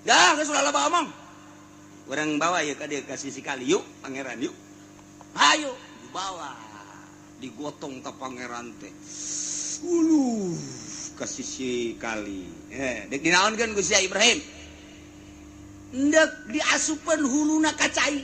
Dah, geus ulah loba omong. Urang bawa ya ka dieu ka sisi kali yuk, pangeran yuk. Ayo, dibawa. Digotong ka pangeran teh. Uluh, ka sisi kali. Eh, dek dinaonkeun ku sia Ibrahim? Ndek diasupan huluna ka cai.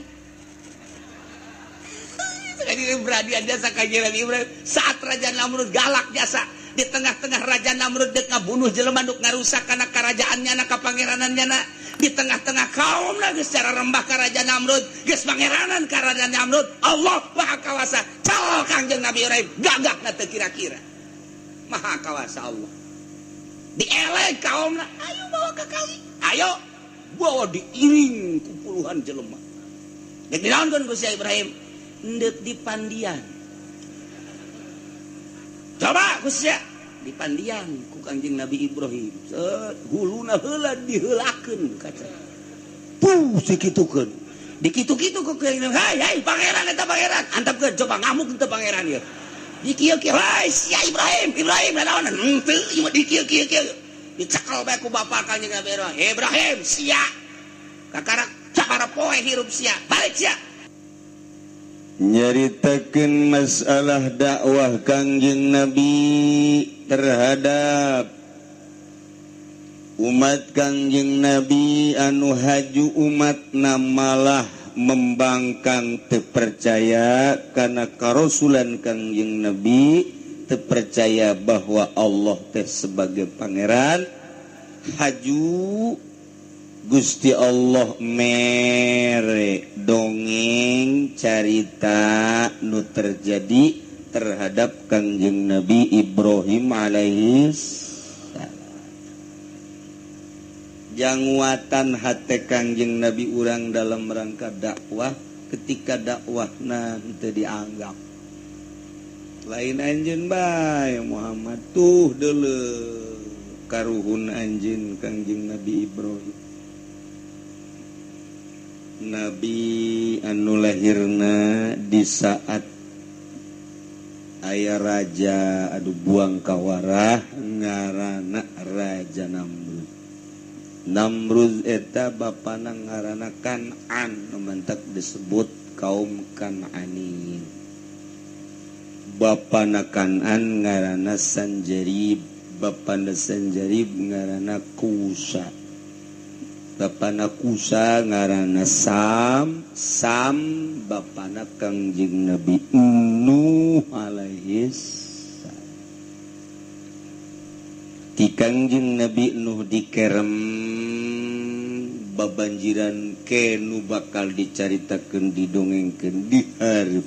Berani jasa Kanjeng Nabi Ibrahim saat Raja Namrud galak jasa di tengah-tengah Raja Namrud dek ngabunuh jelema, duk ngarusak kana karajaannya na, kapangeranan na, di tengah-tengah kaum geus secara rembah ka Raja Namrud, geus pangeranan ka Raja Namrud. Allah Maha Kawasa cal Kangjeng Nabi Ibrahim gagah na teu kira-kira. Maha Kawasa Allah dielek kaum, ayo bawa ke kali, ayo bawa, diiring ku puluhan jelema. Dek dinaonkeun ku si Ibrahim? Ndek dipandian. Coba ku sia dipandian ku Kangjeng Nabi Ibrahim. Set, huluna heula diheulakeun kaca puh sakitukeun, dikitu-kitu ku Kangjeng. Hai hai, pangeran eta, pangeran antepkeun, coba ngamuk teu pangeran ieu. Dikieu-kieu, hai sia Ibrahim, Ibrahim nanaonan henteu ieu mah, dikieu-kieu kieu, dicekel bae ku bapak Kangjeng Nabi Ibrahim. Ibrahim sia kakara sabaraha poe hirup sia, balik sia. Nyaritakeun masalah dakwah Kangjeng Nabi terhadap umat Kangjeng Nabi anu haju umat malah membangkang, terpercaya karena karasulan Kangjeng Nabi, terpercaya bahwa Allah teh sebagai pangeran. Haju Gusti Allah mere dongeng carita nu terjadi terhadap Kangjeng Nabi Ibrahim alaihis janguatan hate Kangjeng Nabi urang dalam rangka dakwah. Ketika dakwah nanti dianggap lain, anjeun bae Muhammad tuh dulu karuhun anjeun Kangjeng Nabi Ibrahim, Nabi anu lahirna di saat aya raja aduh buang kawarah ngarana Raja Namrud. Namrud eta bapana ngarana Kan'an, mantak disebut kaum Kan'anin. Bapana Kan'an ngarana Sanjarib, bapana Sanjarib ngarana Kusa, bapana Kusa ngaranna Sam, Sam bapana Kangjeng Nabi Nuh alaihis. Ti Kangjeng Nabi Nuh dikerem babanjiran ke nu bakal dicaritakeun, didongengkeun dihareup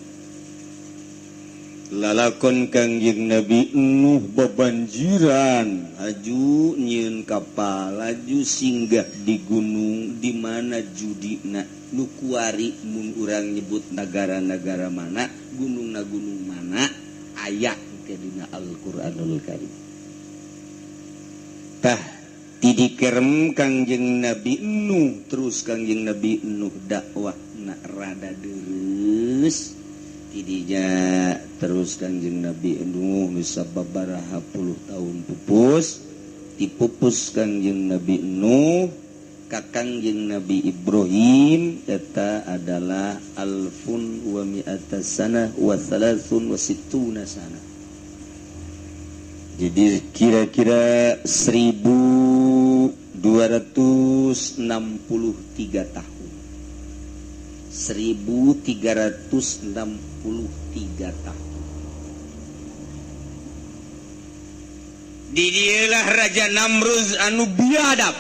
lalakon Kangjeng Nabi Nuh babanjiran, aju nyieun kapal, laju singgah di gunung di mana judina nu kuari mun urang nyebut negara-negara mana, gunung na gunung mana, aya ke dina Al-Qur'anul Karim. Tah, ti dikerem Kangjeng Nabi Nuh, terus Kangjeng Nabi Nuh dakwah na rada deres tidinya. Terus Kangjeng Nabi Nuh bisa babaraha puluh tahun pupus. Dipupus Kangjeng Nabi Nuh ka Kangjeng Nabi Ibrahim eta adalah alfun wa mi'ata sanah wa thalathun wa sittuna sana. Jadi kira-kira 1263 tahun, 1363 tahun. Didilah Raja Namruz anu biadab,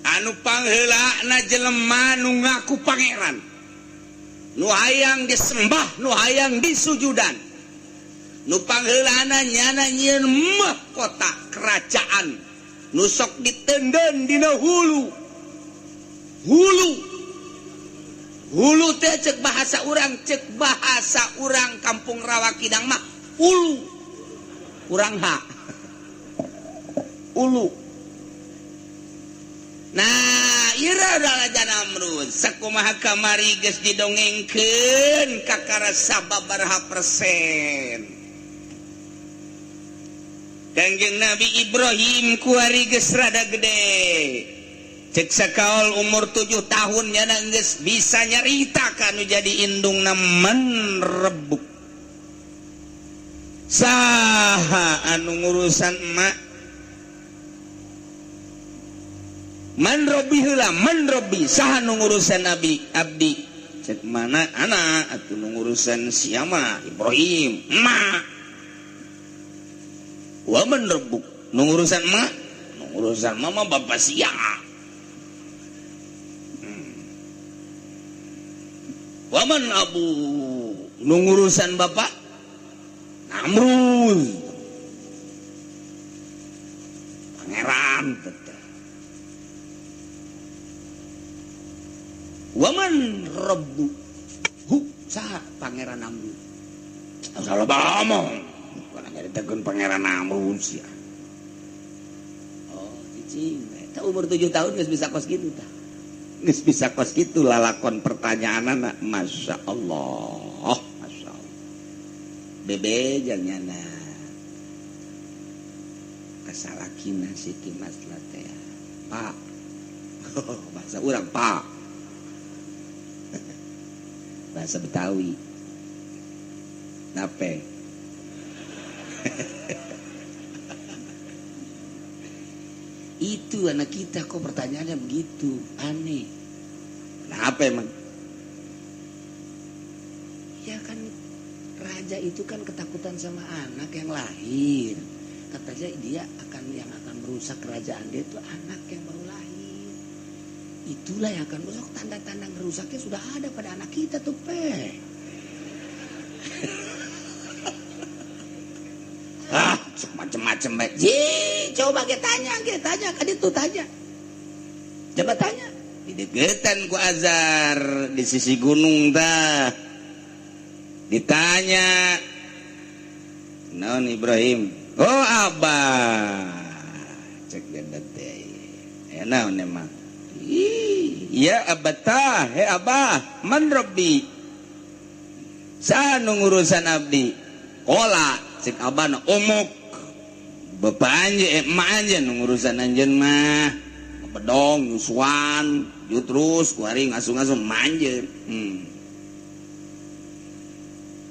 anu pangheulana jelema nu ngaku pangeran, nu hayang disembah, nu hayang disujudan, nu pangheulana nyana nyieun mahkota kerajaan nu sok ditenden dina hulu. Hulu, hulu teh cek bahasa urang, cek bahasa urang kampung Rawa Kidang mah ulu, urang ha ulu. Nah, ira Raja Namrud sakumaha kamari geus didongengkeun kakara sababaraha persen. Kangjeng Nabi Ibrahim kuari geus rada gede. Cek sakaol umur 7 tahun nyana geus bisa nyarita kanu jadi indungna man rabbuk. Saha anu ngurusan emak? Man robbi heula, man robbi saha nu ngurusan Nabi abdi? Cek mana anak atuh nu ngurusan siapa? Ibrahim, emak. Wa man rabbuk? Nu ngurusan emak? Nu ngurusan mama bapak sia. Wa man abu? Nu ngurusan bapak? Namrud. Pangeran teteh. Waman rabbu hu saha Pangeran Namrud. Salah ngomong. Bukan nyaritakeun Pangeran Namrud sia. Oh, cicing. Eta umur 7 tahun geus bisa kos kitu tah. Geus bisa kos kitu lalakon pertanyaanana. Masya Allah. Masya Allah. Bebe jang nyana. Kasalakina Siti Maslah teh. Pak. Bahasa urang Pak. Bahasa Betawi. Nape? Itu anak kita kok pertanyaannya begitu aneh. Kenapa emang? Ya kan raja itu kan ketakutan sama anak yang lahir. Katanya dia akan yang akan merusak kerajaan dia itu anak yang baru lahir. Itulah yang akan merusak, tanda-tanda merusaknya sudah ada pada anak kita tuh, pe. Ah, macem-macem baik. Ji, coba kita tanya, kan itu tanya. Coba tanya. Dideketan ku Azar di sisi gunung tah. Ditanya, "Naon Ibrahim?" "Oh, Abah." Cek gede teh. Ya naon emang? Ya abatah, he abah, man rabbi? Saha nu ngurusan abdi? Kola, cek abah na umuk. Bapak anjeun, emak anjeun nu ngurusan anjeun mah. Bedong, nyusuan, terus kuari ngasuh-ngasuh manjeun.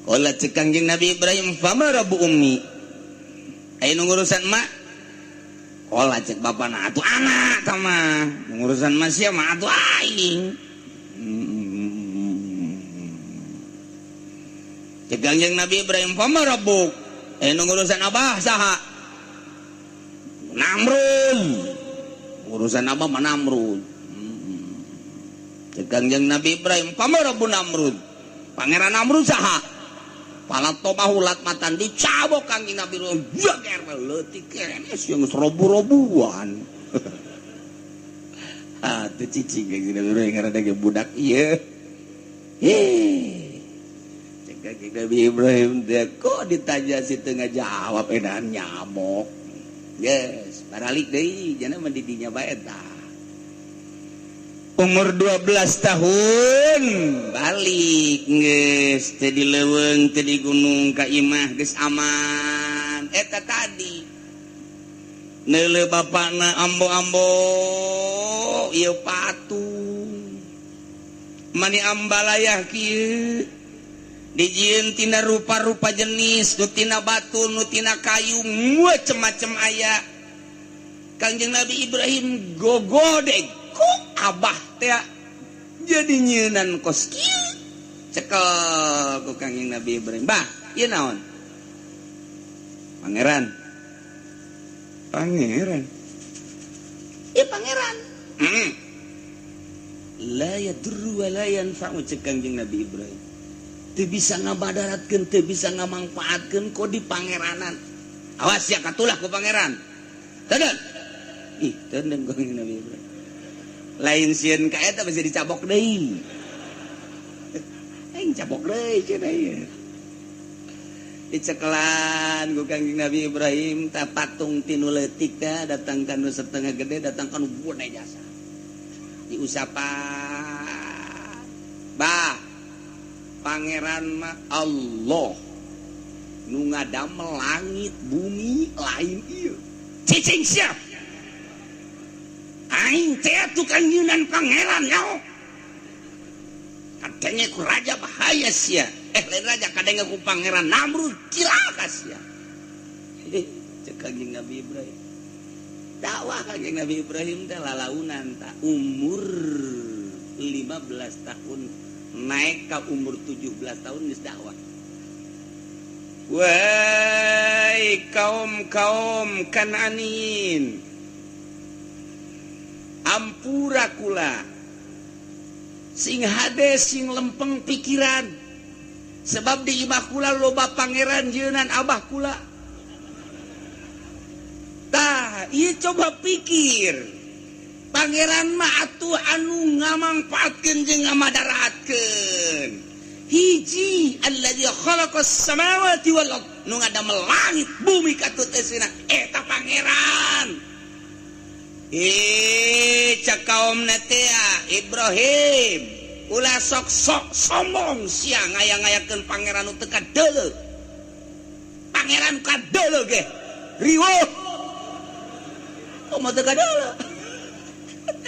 Kola cek Kangjeng Nabi Ibrahim, fama rabbu ummi? Aya nu ngurusan emak? Kola cek bapak na atuh anak tama ngurusan masih mah atuh aing. Cek Kangjeng Nabi Ibrahim, fama rabbuk? Nu ngurusan abah saha? Namrud. Urusan abah mah Namrud. Cek Kangjeng Nabi Ibrahim, fama rabbu Namrud? Pangeran Namrud saha? Palatobahu latmatan dicabok Kangjeng Nabi Ibrahim. Jager leutik keneh sia geus robu-robuan. Ah, teu cicing Kangjeng Nabi Ibrahim ngaranna ge budak ieu. Heh. Cek Kangjeng Nabi Ibrahim teh kok ditanya si teu ngajawab edan nyamok. Yes, baralik deui jana mah di dinya bae tah. Umur 12 tahun balik geus teu di leuweung teu di gunung ka imah geus aman. Eta tadi neuleuh bapana ambo-ambo ieu patung mani ambalayah kieu dijieun tina rupa-rupa jenis, nu tina batu, nu tina kayu, macem-macem aya. Kangjeng Nabi Ibrahim gogodeg kok abah teh jadi nyeunan kos kieu. Cekel ku Kangjeng Nabi Ibrahim, "Bah, ieu naon?" "Pangeran." "Pangeran?" "Ieu pangeran." La yadurru wa la yanfa'u cek Kangjeng Nabi Ibrahim. Teu bisa ngabadaratkeun, teu bisa ngamangpaatkeun kok di pangeranan. Awas ya katulah ku pangeran. Teudeun. Ih, teudeun Kangjeng Nabi Ibrahim. Lain sieun ka eta bisa dicabok deui. Aing cabok deui cenah ieu. Dicekelan ku Kangjeng Nabi Ibrahim tah patung tinu leutik teh datang kanu setengah gede datang kanu gede jasa. Diusapan. Bah, pangeran mah Allah. Nu ngadamel langit bumi lain ieu. Cicing sia. Aing teh tukang nyeunan pangeran nyaho. Kadenge ku raja bahaya sia. Eh, lain raja, kadenge ku Pangeran Namrud cilaka sia. Cek Kanjeng Nabi Ibrahim. Dakwah Kanjeng Nabi Ibrahim teh lalaunan tak umur 15 tahun naik ke umur 17 tahun geus dakwah. Wahai kaum-kaum Kananin, ampura kula, sing hade, sing lempeng pikiran, sebab di imah kula loba pangeran jieunan abah kula. Tah, ieu coba pikir, pangeran mah atuh anu ngamangpaatkeun jeung ngamadaratkeun. Hiji, alladzi khalaqas samawati wal ard, nu ngadamel langit bumi katut eusina, eta pangeran. Eh, cak kaum teh, "Ibrahim, ulah sok-sok sombong sia, ngaya-ngayakeun pangeran nu teu kadeuleu. Pangeran kadeuleu ge riweuh, komo teu kadeuleu."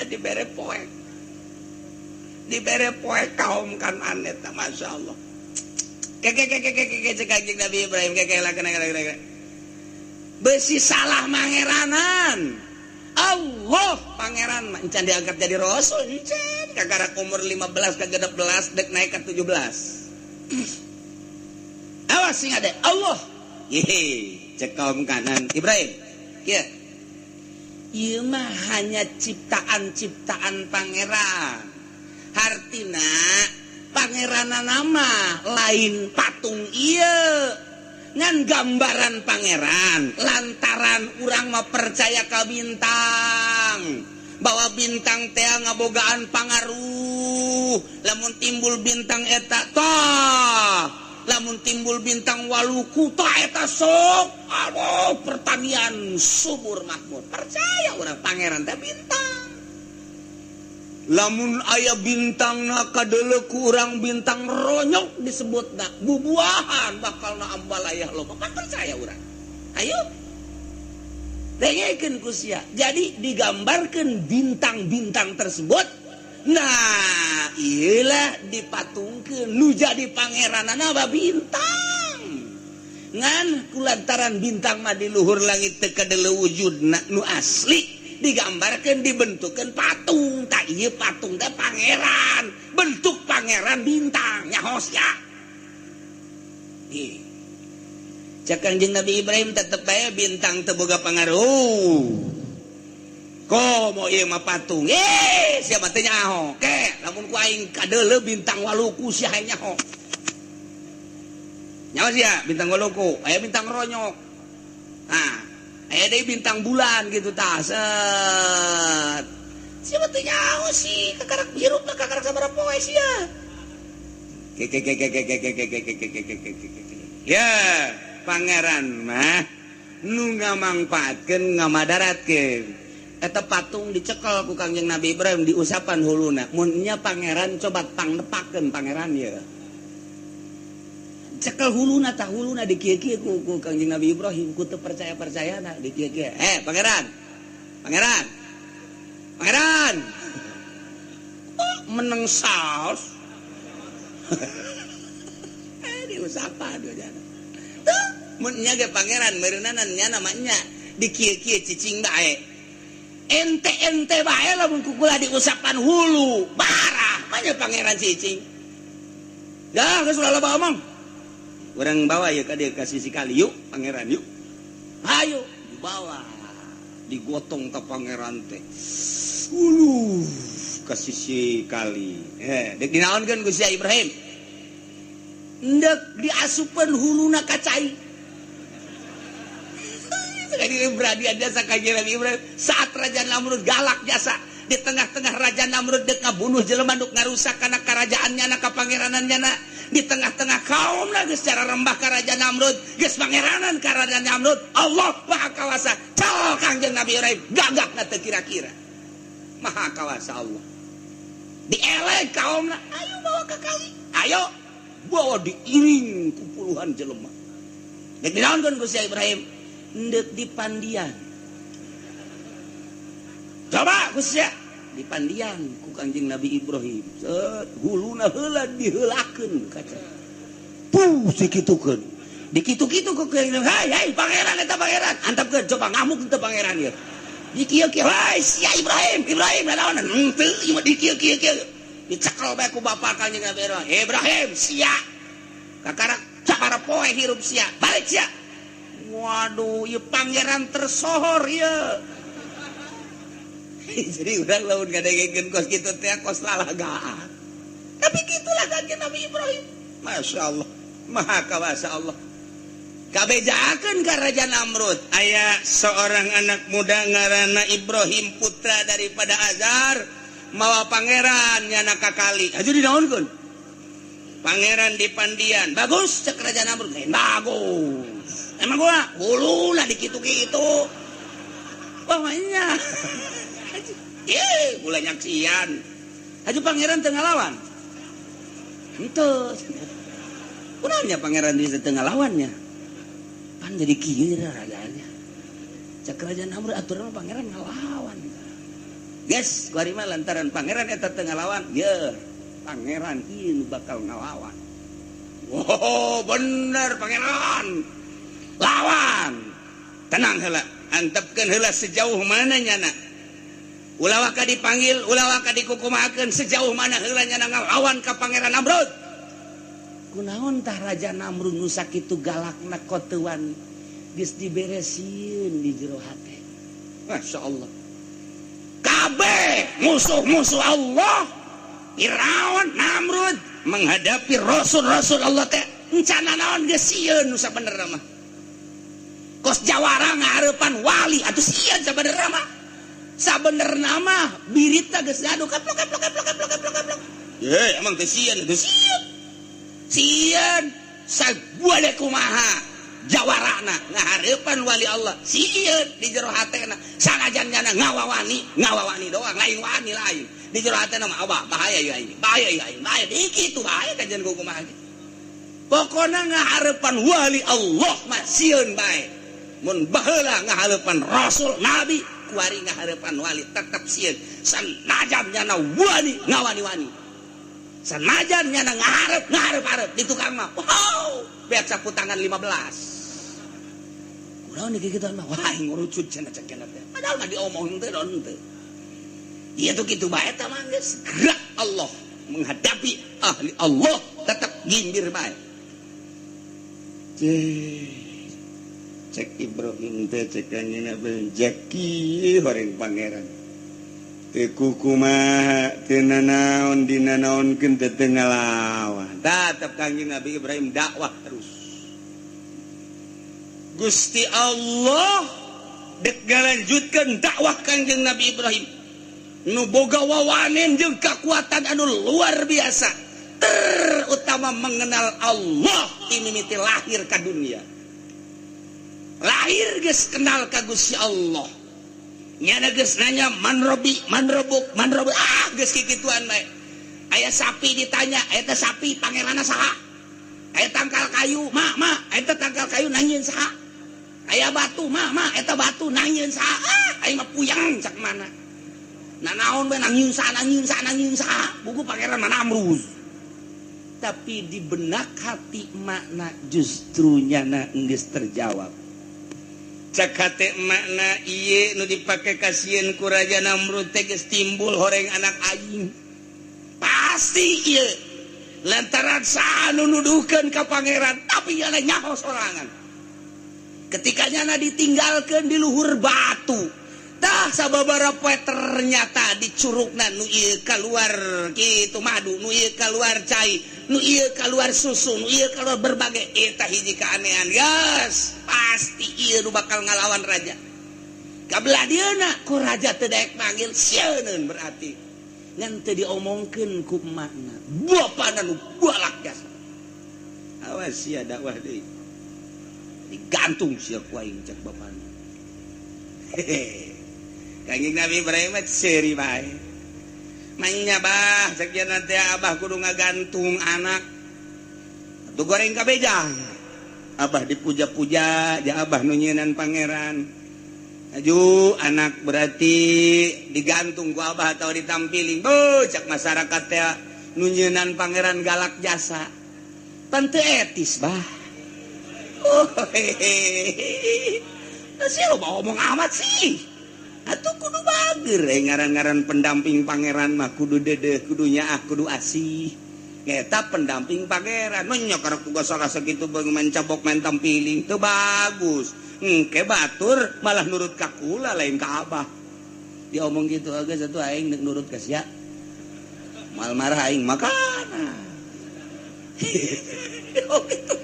Dibere poek, dibere poek kaum kan aneh. Masya Allah. Keke keke keke keke, cek Kanjeng Nabi Ibrahim, keke lah, kena kena kena besi salah mangeranan Allah. Pangeran mah encan diangkat jadi rasul, encan, kakara umur 15 ke 16, dek naik ke 17. Awas sing ada Allah. Yehe, cek kaum kanan Ibrahim, ya ieu mah hanya ciptaan-ciptaan pangeran. Hartina pangeran nama lain patung ieu, ngan gambaran pangeran, lantaran urang mah percaya ka bintang, bahwa bintang teh ngabogaan pangaruh. Lamun timbul bintang eta tah, lamun timbul bintang waluku tah, eta sok aduh pertanian subur makmur. Percaya urang pangeran teh bintang. Lamun aya bintang na kadeuleu ku urang bintang ronyok disebut na bubuahan bakal na ambalayah loba kan, percaya urang. Ayo dengekeun ku sia, jadi digambarkan bintang-bintang tersebut. Nah, iyalah dipatungkeun nu jadi pangeranana bintang, ngan kulantaran bintang mah di luhur langit teu kadeuleu wujudna nu asli, digambarkan dibentukkan patung. Tak iya, patung teh pangeran, bentuk pangeran bintang nyaho sia. Ih. Cek Kanjeng Nabi Ibrahim, tetep bae bintang teu boga pangaruh, komo ieu mah patung. Eh, siapa teh nyaho ke lamun ku aing kadeuleu bintang waluku, sia nyaho? Nyaho sia bintang waluku aya bintang ronyok? Nah, aya deui bintang bulan gitu tah, set. Siapa teh nyaho sih, kakarak hirup mah kakarak sabaraha poe sia. Ke ke ke ke ke ke ke ke ke ke ke ke ke ke. Ya, pangeran mah nu ngamangpaatkeun, ngamadaratkeun. Eta patung dicekel ku Kangjeng Nabi Ibrahim, diusapan huluna. Mun nya pangeran, coba pangnepakeun pangeran ye. Cekel huluna tah, huluna di kieu-kieu ku Kangjeng Nabi Ibrahim, ku teu percaya-percayana di kieu-kieu. Eh, pangeran. Pangeran. Pangeran. Oh, meneng saos. Eh, diusapan dia. Tuh, mun nya ge pangeran meureunanan nya namanya di kieu-kieu cicing bae. Ente-ente bae lamun ku kula diusapan hulu, parah mah pangeran cicing. Dah, geus ulah loba omong. Urang bawa ya ka dieu ka sisi kali yuk, pangeran yuk. Ayo, dibawa. Digotong ke pangeran teh. Uluh, ka sisi kali. Eh, dek dinaonkeun ku si Ibrahim? Ndek diasupeun huluna ka cai. Sekali berani jasa kajian Nabi Ibrahim saat Raja Namrud galak jasa, di tengah-tengah Raja Namrud dek ngabunuh jelema nu ngarusak kana karajaannya na kapangeranannya na, di tengah-tengah kaum lah geus secara rembah ka Raja Namrud, geus pangeranan ka Raja Namrud. Allah Maha Kawasa. Cal Kangjeng Nabi Ibrahim gagah na teu kira-kira. Maha Kawasa Allah. Dielek kaum, ayo bawa ke kali, ayo bawa, diiring ku puluhan jelema. Dek dinaonkeun ku si Ibrahim? Endek dipandian. Coba ku sia dipandian ku Kangjeng Nabi Ibrahim. Set huluna heula diheulakeun kaca. Puh sikitukeun. Dikitu-kitu ku Kangjeng, "Hai, hai pangeran eta pangeran. Antepkeun coba ngamuk teu pangeran ieu." Dikieu-kieu, "Hai sia Ibrahim, Ibrahim naon?" Henteu ieu mah dikieu-kieu kieu. Dicekel bae ku bapak Kangjeng Nabi Ibrahim. "Ibrahim sia. Kakara sabaraha poe hirup sia. Balik sia." Waduh, ieu pangeran tersohor ieu. Jadi urang lamun ngadengekeun kos kitu teh kos lalagaan. Tapi gitulah Kanjeng Nabi Ibrahim. Masya Allah, Maha Kawasa Allah. Kabejakeun ka Raja Namrud, aya seorang anak muda ngaranna Ibrahim, putra daripada Azar, mawa pangeran nyana ka kali. Aju dinaonkeun? Pangeran dipandian. Bagus cek Raja Namrud. Lain bagus. Emang gua huluna dikitu-kitu. Wah mainnya. Ye, mulai nyaksian. Haju pangeran teu ngalawan. Henteu. Kunaonnya pangeran bisa teu ngalawannya? Pan jadi kieu rajanya. Cek Raja Namrud aturan pangeran ngalawan. Guys, kuari mah lantaran pangeran eta teu ngalawan, ye, pangeran ieu nu bakal ngalawan. Wow, bener pangeran. Lawan. Tenang heula, antepkeun heula sejauh mana nyana. Ulah waka dipanggil, ulah waka dikukumakeun, sejauh mana heula nyana ngalawan ka Pangeran Namrud. Kunaon tah Raja Namrud nu sakitu galakna kotewan geus diberesin di jero hate. Masya Allah. Kabeh musuh-musuh Allah, Firaun, Namrud menghadapi rasul-rasul Allah teh encana naon geus sieun nu sabenerna mah. Kos jawara ngahareupan wali atuh sieun sabenerna mah. Sabenerna mah birita geus gaduh kaplok kaplok kaplok kaplok kaplok kaplok. Ye, emang teh sieun teh sieun. Sieun sabuade kumaha jawarana ngahareupan wali Allah sieun di jero hatena, sanajan nyana ngawawani ngawawani doang, lain wani, lain di jero hatena mah abah bahaya ya ini, bahaya ya ini, bahaya di kitu bahaya kajian kumaha. Pokona ngahareupan wali Allah mah sieun bae. Mun baheula ngahareupan rasul nabi, kuari ngahareupan wali tetep sieun, sanajan nyana wani ngawani-wani, sanajan nyana ngahareup ngahareup-hareup di tukang mah wow beak sapu tangan 15. Kunaon nih kitu mah, wah ngurucut cenah cek cenah teh, padahal mah diomong teh don teh. Ieu tuh kitu bae eta mah geus gerak Allah menghadapi ahli Allah tetep gimbir bae. Cek Ibrahim teh, cek Kanjeng Nabi, jaki horeng pangeran teu kukumaha teu nanaon dinanaonkeun teh teu ngalawan. Tetep Kanjeng Nabi Ibrahim dakwah terus. Gusti Allah dek ngalanjutkeun dakwah Kanjeng Nabi Ibrahim nu boga wawanen jeung kekuatan anu luar biasa, terutama mengenal Allah. Ini lahir ke dunia, lahir geus kenal ka Gusti Allah. Nyana geus nanya man robbi, man robbuk, man robbuk, ah geus kikituan bae. Aya sapi ditanya, eta sapi pangeranna saha? Aya tangkal kayu, ma ma eta tangkal kayu nanyeun saha? Aya batu, ma ma eta batu nanyeun saha? Ah, aing mah puyeng cak mana nanaon bae, nanyeun saha, nanyeun saha, nanyeun saha buku pangeran mana Namrud. Tapi di benak hati makna justru nyana geus terjawab. Cek hate makna, ieu nu dipake kasieun ku Raja Namrud teh geus timbul horeng anak aing pasti ieu, lantaran saha nu nuduhkeun ka pangeran, tapi nyana nyaho sorangan ketika nyana ditinggalkeun di luhur batu. Tah sababaraha poe ternyata di curugna nu ieu keluar kitu madu, nu ieu keluar cai, nu ieu keluar susu, nu ieu keluar berbagai. Eta hiji keanehan, gas pasti ieu nu bakal ngalawan raja. Kabelah dieuna ku raja teu daek manggil, sieun berarti ngan teu diomongkeun ku emakna. Bapana nu balak jasa, "Awas sia, dakwah deui, digantung sia ku aing," cek bapana. Hehe, Kanjeng Nabi Ibrahim mah seuri bae. Manya bah, sekian nanti abah kudu ngagantung anak. Atuh goreng kabejang. Abah dipuja-puja ja, Abah nu nyieunan pangeran. Aju anak berarti digantung ku Abah atau ditampiling. Beuh, cak masyarakat teh nu nyieunan pangeran galak jasa. Pan teu etis, Bah. Oh, hehehe. Sih lo ngomong amat sih. Atuh kudu bager eh, ngaran-ngaran pendamping pangeran mah kudu dedeh, kudu nyaah, kudu asih. Eta pendamping pangeran nya karek tugas salah segitu main cabok, main tampiling teu bagus. Engke batur malah nurut ka kula, lain ka Abah. Diomong gitu agak satu, aing nek nurut ka sia mal marah aing makana. Oh, gitu.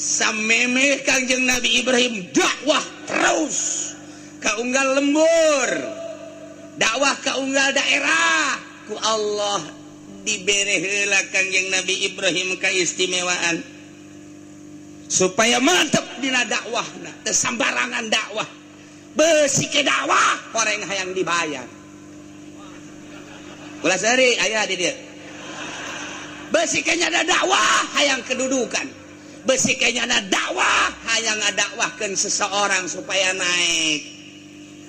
Samemeh Kangjeng Nabi Ibrahim dakwah terus ka unggal lembur, dakwah ka unggal daerah, ku Allah dibere heula Kangjeng Nabi Ibrahim keistimewaan supaya mantep dina dakwahna, teu sambarangan dakwah. Besi ke dakwah orang hayang dibayar. Ulah seuri aya di dieu. Besi ke nyada dakwah hayang kedudukan, besi ke nyada dakwah hayang ngadakwahkeun seseorang supaya naik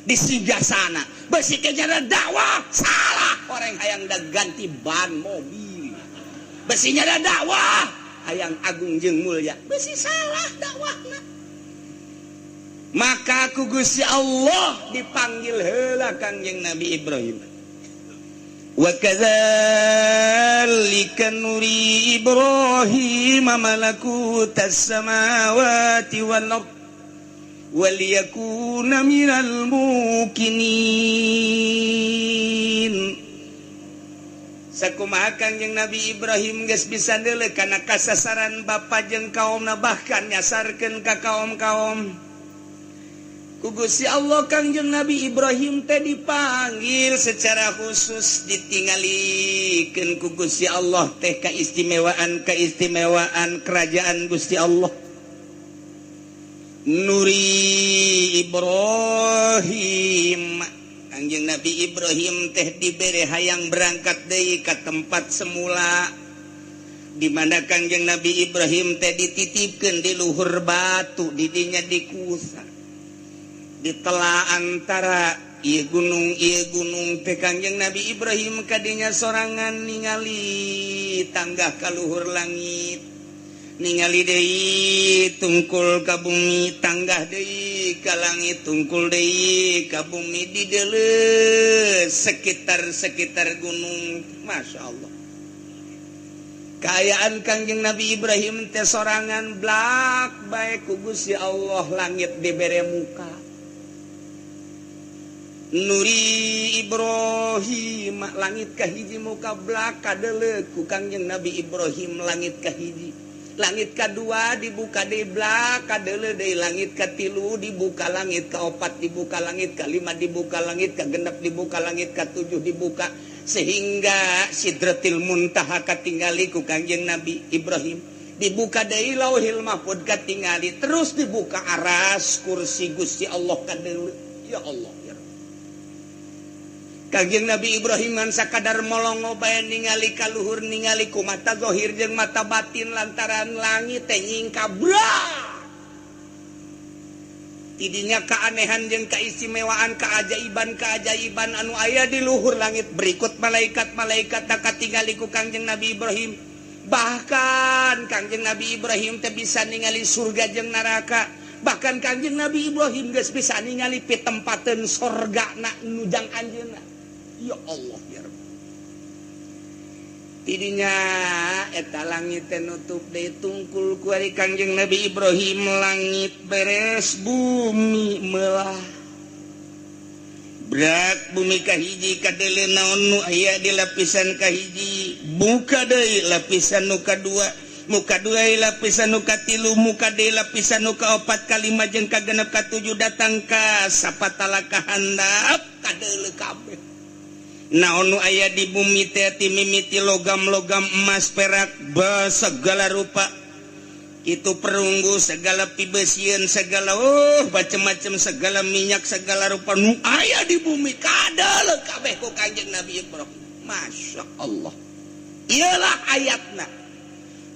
di singgasana, besi ke nyada dakwah salah orang hayang da ganti ban mobil, besi nyada dakwah hayang agung jeung mulia, besi salah dakwahna. Maka ku Gusti Allah dipanggil heula Kangjeng Nabi Ibrahim. Wa kadzalika nuri Ibrahim malakutas samawati wal ard waliyakuna minal muqinin. Sakumaha Kangjeng Nabi Ibrahim geus bisa deuleu kana kasasaran bapa jeung kaumna, bahkan nyasarkeun ka kaum-kaum, ku Gusti Allah Kangjeng Nabi Ibrahim teh dipanggil secara khusus, ditinggalikeun ku Gusti Allah teh keistimewaan keistimewaan kerajaan Gusti Allah. Nuri Ibrahim, Kangjeng Nabi Ibrahim teh dibere hayang berangkat deui ka tempat semula di mana Kangjeng Nabi Ibrahim teh dititipkeun di luhur batu didinya, dikusa di tela antara ieu gunung ieu gunung teh. Kangjeng Nabi Ibrahim kadinya sorangan ningali tanggah ka luhur langit, ningali deui tungkul ka bumi, tanggah deui ka langit, tungkul deui ka bumi, di deuleu sekitar-sekitar gunung. Masya Allah, kaayaan Kangjeng Nabi Ibrahim teh sorangan blak bae ku Gusti Allah langit dibere muka. Nuri Ibrahim langit kahiji muka blak kadeuleu ku Kangjeng Nabi Ibrahim langit kahiji, langit kedua dibuka deui, blak kadeuleu deui langit katilu dibuka, langit kaopat dibuka, langit kalima dibuka, langit kagenep dibuka, langit katujuh dibuka, sehingga Sidratil Muntaha katingali ku Kangjeng Nabi Ibrahim. Dibuka deui Lauhil Mahfud katingali, terus dibuka aras kursi Gusti Allah kadeuleu. Ya Allah ya Rabb. Kangjeng Nabi Ibrahim ngan sakadar molongo bae, ningali ka luhur, ningali ku mata zahir jeung mata batin, lantaran langit teh nyingkabrak. Tidinya keanehan jeung keistimewaan, keajaiban keajaiban anu aya di luhur langit berikut malaikat-malaikat tak katingali ku Kangjeng Nabi Ibrahim. Bahkan Kangjeng Nabi Ibrahim teh bisa ningali surga jeung neraka. Bahkan Kangjeng Nabi Ibrahim geus bisa ningali pitempateun sorga na nujang anjeunna. Ya Allah ya Rabb. Tidinya eta langit teh nutup deui, tungkul ku ari Kangjeng Nabi Ibrahim langit beres, bumi melah. Berat bumi kahiji kadeuleu naon nu aya di lapisan kahiji, buka deui lapisan nu kadua, muka dua lapisan nu katilu, muka deui lapisan nu kaopat, kalima jeung kagenep, katujuh, datang ka sapatala ka handap, kadeuleu kabeh naon nu aya di bumi teh, ti mimiti logam-logam emas, perak, segala rupa itu, perunggu segala, pibesieun segala, oh, macem-macem segala, minyak segala rupa nu aya di bumi kadeuleu kabeh ku Kanjeng Nabi Ibrahim. Masya Allah, iyalah ayatna.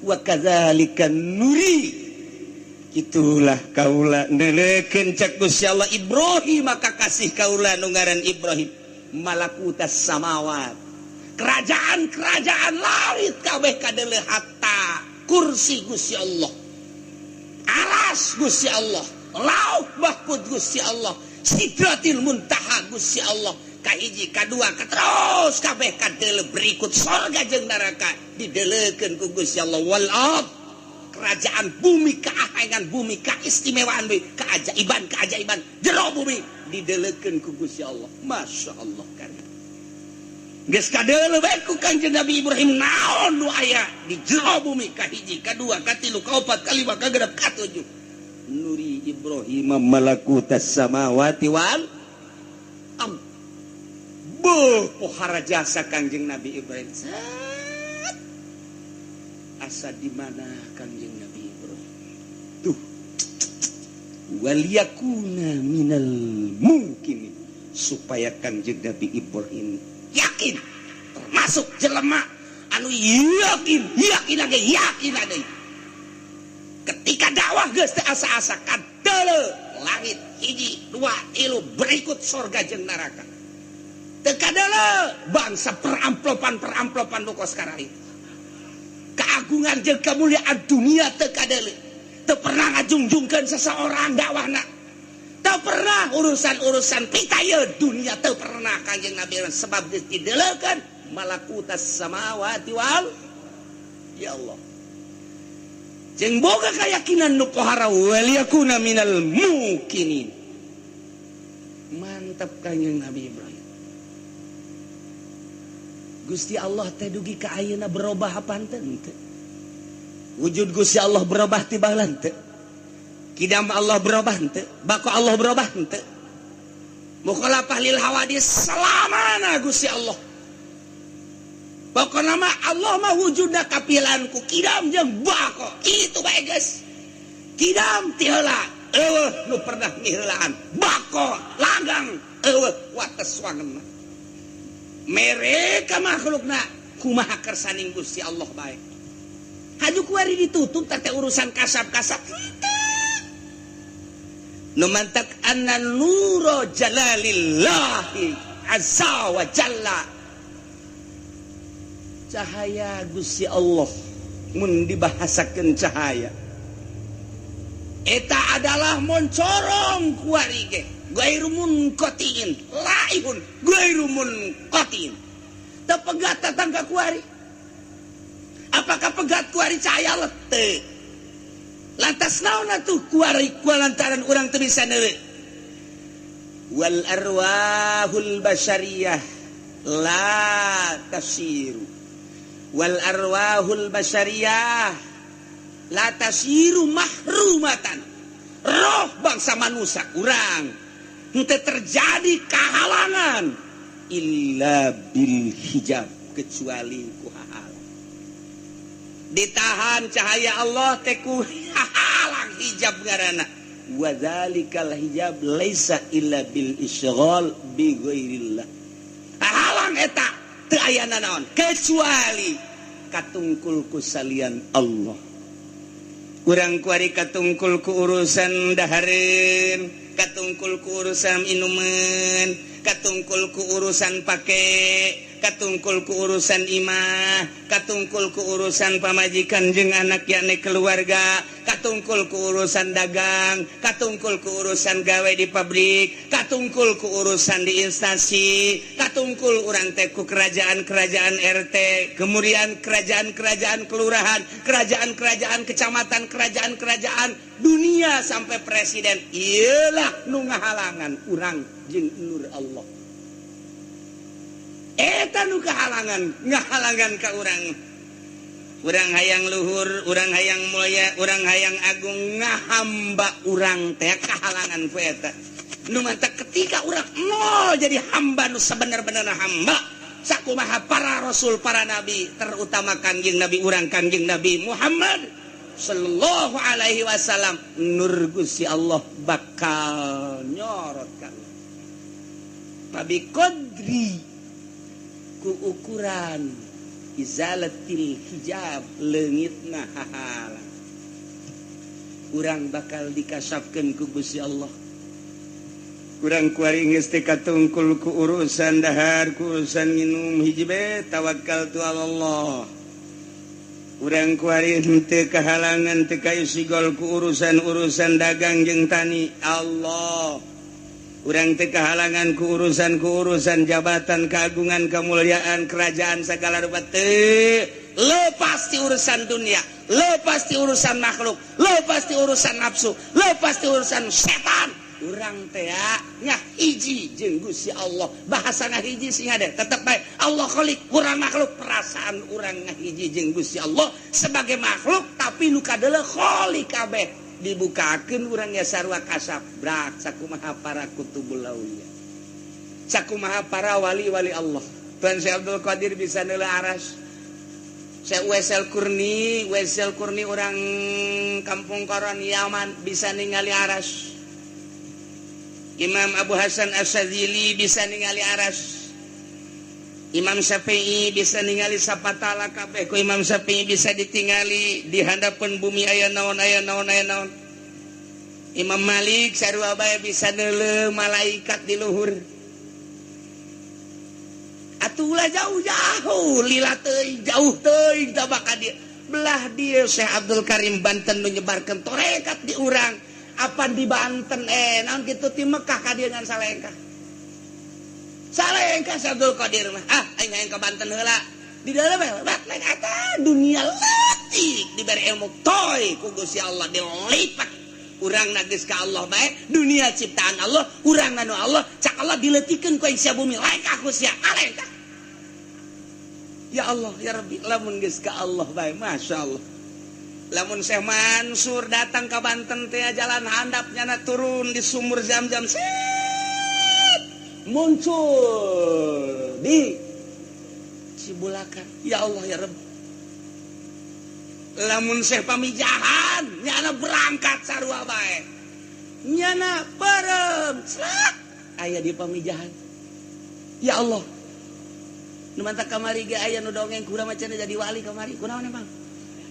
Wa kadzalika nuri, itulah kaula neuleukeun, cek Gusti Allah, Ibrahim, maka kasih kaula nu ngaran Ibrahim malakutas samawat, kerajaan-kerajaan langit kabeh kadeuleu, hatta kursi Gusti Allah, aras Gusti Allah, lauh mahfud Gusti Allah, sidratil muntaha Gusti Allah, kahiji, kadua, katerus kabeh kadeuleu, berikut sorga jeung neraka dideleukeun ku Gusti Allah. Wal ard, kerajaan bumi, keahengan bumi, keistimewaan bumi, keajaiban keajaiban jero bumi dideleukeun ku Gusti Allah. Masya Allah karim. Geus kadeuleu bae ku Kanjeng Nabi Ibrahim naon nu aya di jero bumi, kahiji, kadua, katilu, kaopat, kalima, kagenep, katujuh. Nuri Ibrahim malakutas samawati wal ard. Beuh, pohara jasa Kanjeng Nabi Ibrahim. Set. Asa di mana Kanjeng Nabi Ibrahim tuh? Waliyakuna minal mungkin, supaya Kanjeng Nabi Ibrahim yakin, termasuk jelema anu yakin, yakin lagi, yakin lagi. Ketika dakwah geus teu asa-asa, kadeuleu langit hiji, dua, tilu, berikut sorga jeung neraka. Teu kadeuleu bangsa peramplopan peramplopan nu kos itu, keagungan jeung kemuliaan dunia teu kadeuleu. Teu pernah ngajungjungkeun seseorang dakwahna, teu pernah urusan-urusan pitayeun dunia, teu pernah Kanjeng Nabi, sebab geus dideleukeun malakutas samawati wal. Ya Allah, jeung boga keyakinan nu pohara, waliyakuna minal mukinin. Mantap Kanjeng Nabi Ibrahim. Gusti Allah teh dugi ka ayeuna berubah apa henteu? Henteu. Wujud Gusti Allah berubah ti baheula henteu? Kidam Allah berubah henteu? Bako Allah berubah henteu? Mukhalafah lil hawadis selamana Gusti Allah. Pokokna mah Allah mah wujudna kapilan ku kidam jeung bako. Kitu bae geus. Kidam ti heula eueuh nu pernah miheulaan. Bako langgang, eueuh wates wangenna. Mereka makhlukna kumaha kersaning Gusti Allah bae. Haju kuari ditutup teh urusan kasab-kasab. Nu mantak anna nuro jalalillahi azza wa jalla, cahaya Gusti Allah, mun dibahasakeun cahaya eta adalah moncorong kuari ge gairu munqatiin, laihun gairu munqatiin, teu pegat datang ka kuari. Apakah pegat kuari cahaya lete? Lantas naon atuh kuari kulantaran urang teu bisa neuleuh? Wal arwahul basyariyah la tasiru, wal arwahul basyariyah la tasiru mahrumatan. Roh bangsa manusia kurang henteu terjadi kehalangan illa bil hijab, kecuali ku halang. Ditahan cahaya Allah teh ku halang hijab ngaranna. Wa dzalikal hijab laisa illa bil isghal bi ghairillah. Halang eta teu aya nanaon kecuali katungkul ku salian Allah. Kurang kuari katungkul ku urusan dahareun, katungkul ku urusan inuman, katungkul ku urusan pake, katungkul ku urusan imah, katungkul ku urusan pamajikan jeung anak yakni keluarga, katungkul ku urusan dagang, katungkul ku urusan gawe di pabrik, katungkul ku urusan di instansi, katungkul urang teh ku kerajaan-kerajaan RT, kemudian kerajaan-kerajaan kelurahan, kerajaan-kerajaan kecamatan, kerajaan-kerajaan dunia sampai presiden. Iyalah nu ngahalangan urang jeung nur Allah. Eta nu kahalangan, ngahalangan ka urang. Urang hayang luhur, urang hayang mulia, urang hayang agung, ngahamba urang teh kahalangan ku eta. Nu matak ketika urang nol jadi hamba nu sebenar-benarna hamba, sakumaha para rasul, para nabi, terutama Kangjeng Nabi urang, Kangjeng Nabi Muhammad sallallahu alaihi wasallam, nur Gusti Allah bakal nyorot ka Pabi qadri, ku ukuran. Izalatil hijab leungitna hahalang. Urang bakal dikasafkeun ku Gusti Allah. Kurang kuari geus teu katungkul ku urusan dahar, ku urusan nginum hiji be tawakal tu Allah. Urang kuari henteu kahalangan teu kaisigol ku urusan-urusan dagang jeung tani Allah. Urang teu kahalangan ku urusan-urusan jabatan, keagungan, kemuliaan, kerajaan segala rupa teu. Lepas ti urusan dunia, lepas ti urusan makhluk, lepas ti urusan nafsu, lepas ti urusan setan. Urang teh ngahiji jeung Gusti Allah. Bahasa ngahiji sih ada, tetep bae Allah khalik, urang makhluk. Perasaan urang ngahiji jeung Gusti Allah sebagai makhluk, tapi nu kadeuleu khalik kabeh. Dibukakeun urang ya sarua kasap brak sakumaha para kutubul aulia, sakumaha para wali-wali Allah. Tuan Syekh Abdul Qadir bisa neuleuh aras. Syekh Uwaisul Qurni orang kampung Koron Yaman bisa ningali aras. Imam Abu Hasan Asy-Syadzili bisa ningali aras. Imam Syafi'i bisa ningali sapatala kabeh ku Imam Syafi'i bisa ditingali di handapeun bumi aya naon aya naon aya naon. Imam Malik sarua bae bisa neuleuh malaikat di luhur. Atulah jauh-jauh lila teuing jauh teuing tabah ka dieu. Belah dieu Syekh Abdul Karim Banten nu nyebarkeun tarekat di urang. Apa di Banten naon kitu ti Mekah ka dieu ngan salengkah. Salengkah Syekh Abdul Qadir mah. Ah aing hayang ka Banten heula. Di dalam bak naik eta dunia leutik dibere ilmu toy ku Gusti Allah dilipat. Urang geus ka Allah bae, dunia ciptaan Allah, urang nu Allah, cak Allah dileutikeun ku aing sia bumi lengkah ku sia, alengkah. Ya Allah ya Rabbi, lamun geus ka Allah bae, Masya Allah. Lamun Syekh Mansur datang ke Banten teh jalan handap nyana turun di sumur Zam-Zam set muncul di Cibulakan. Ya Allah ya Rabbi. Lamun Syekh Pamijahan nyana berangkat sarua bae. Nyana barem slak aya di Pamijahan. Ya Allah. Nu mantak kamari ge aya nu dongeng kurang macan jadi wali kamari. Kunaon emang?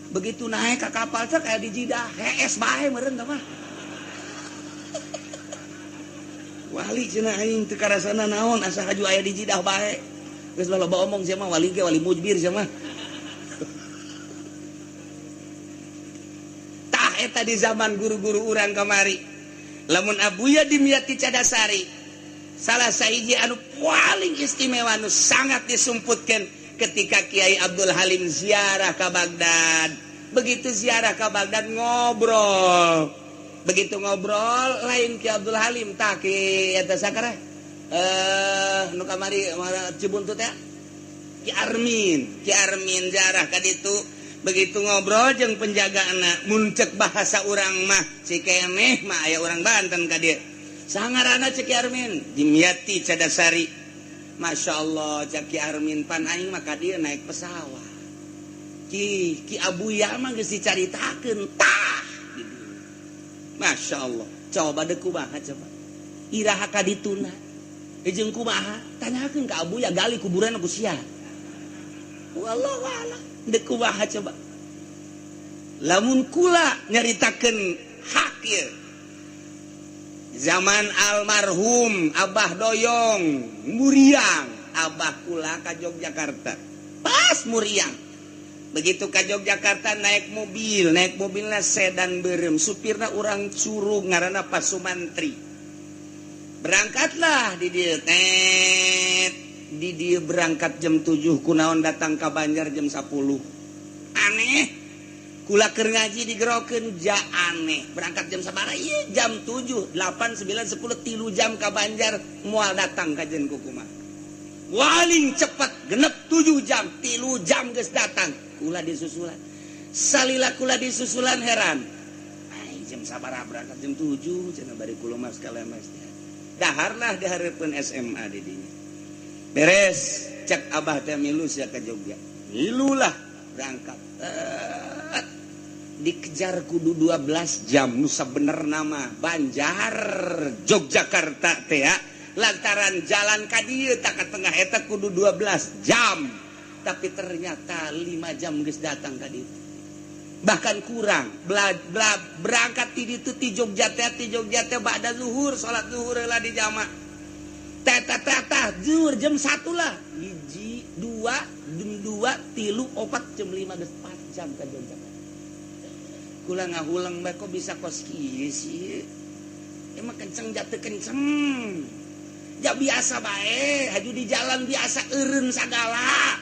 Begitu naik ke kapal cek aya di Jidah, hees bae meureun tah mah. Wali cenah aing teu karasana naon asa haju aya di Jidah bae. Geus loba omong sia mah wali ge wali mujbir sia mah. Tah eta di zaman guru-guru urang kamari. Lamun Abuya Dimyati Cadasari salah sahiji anu paling istimewa anu sangat disumputkeun ketika Kiai Abdul Halim ziarah ke Baghdad. Begitu ziarah ke Baghdad ngobrol. Begitu ngobrol lain Ki Abdul Halim tah ki eta sakara nu kamari Cibuntut ya. Ki Armin ziarah ka ditu. Begitu ngobrol jeung penjagaana mun cek bahasa urang mah si keneh mah aya urang Banten ka dieu. Sangarana cek Ki Armin Dimyati Cadasari. Masya Allah cek Ki Armin pan aing mah ka dieu naik pesawat. Ki Abuya mah geus dicaritakeun tah. Masya Allah. Coba deuk kumaha coba. Iraha ka dituna. Jeung kumaha? Tanyakeun ka Abuya gali kuburan ku sia. Wallahu a'lam. Deuk kumaha coba. Lamun kula nyaritakeun hak ieu. Zaman almarhum Abah Doyong Muriang, Abah kula ka Yogyakarta. Pas Muriang. Begitu ka Yogyakarta naik mobil, naik mobilna sedan beureum, supirna urang Curug ngaranna Pak Sumantri. Berangkatlah di dieu tet, di dieu berangkat jam 7 kunaon datang ka Banjar jam 10. Aneh. Kula keur ngaji digerokeun ja aneh. Berangkat jam sabaraha? Ieu jam 7, 8, 9, 10 3 jam ka Banjar moal datang ka jeung kumaha. Paling cepat genep 7 jam, 3 jam geus datang. Kula disusulan. Salila kula disusulan heran. Ai jam sabaraha berangkat jam 7 cenah bari kula mah sekalian mas. Daharlah dihareupeun SMA di dinya. Beres cek Abah teh milu sia ka Jogja. Milulah berangkat. Dikejar kudu 12 jam nu sabenerna mah Banjar Yogyakarta teh ya. Lantaran jalan ka dieu tak ka tengah eta kudu 12 jam. Tapi ternyata 5 jam geus datang ka ditu. Bahkan kurang. Berangkat ti ditu ti Jogja teh ba'da zuhur, salat zuhur heula di jamak. Teh zuhur jam 1 lah. 1, 2, jam 2, 3, 4, jam 5 geus 4 jam ka Jogja. Kula ngahulang bae kok bisa kos kieu sih. Emang kenceng jatuh kenceng. Ja biasa bae, haju di jalan biasa eureun sagala.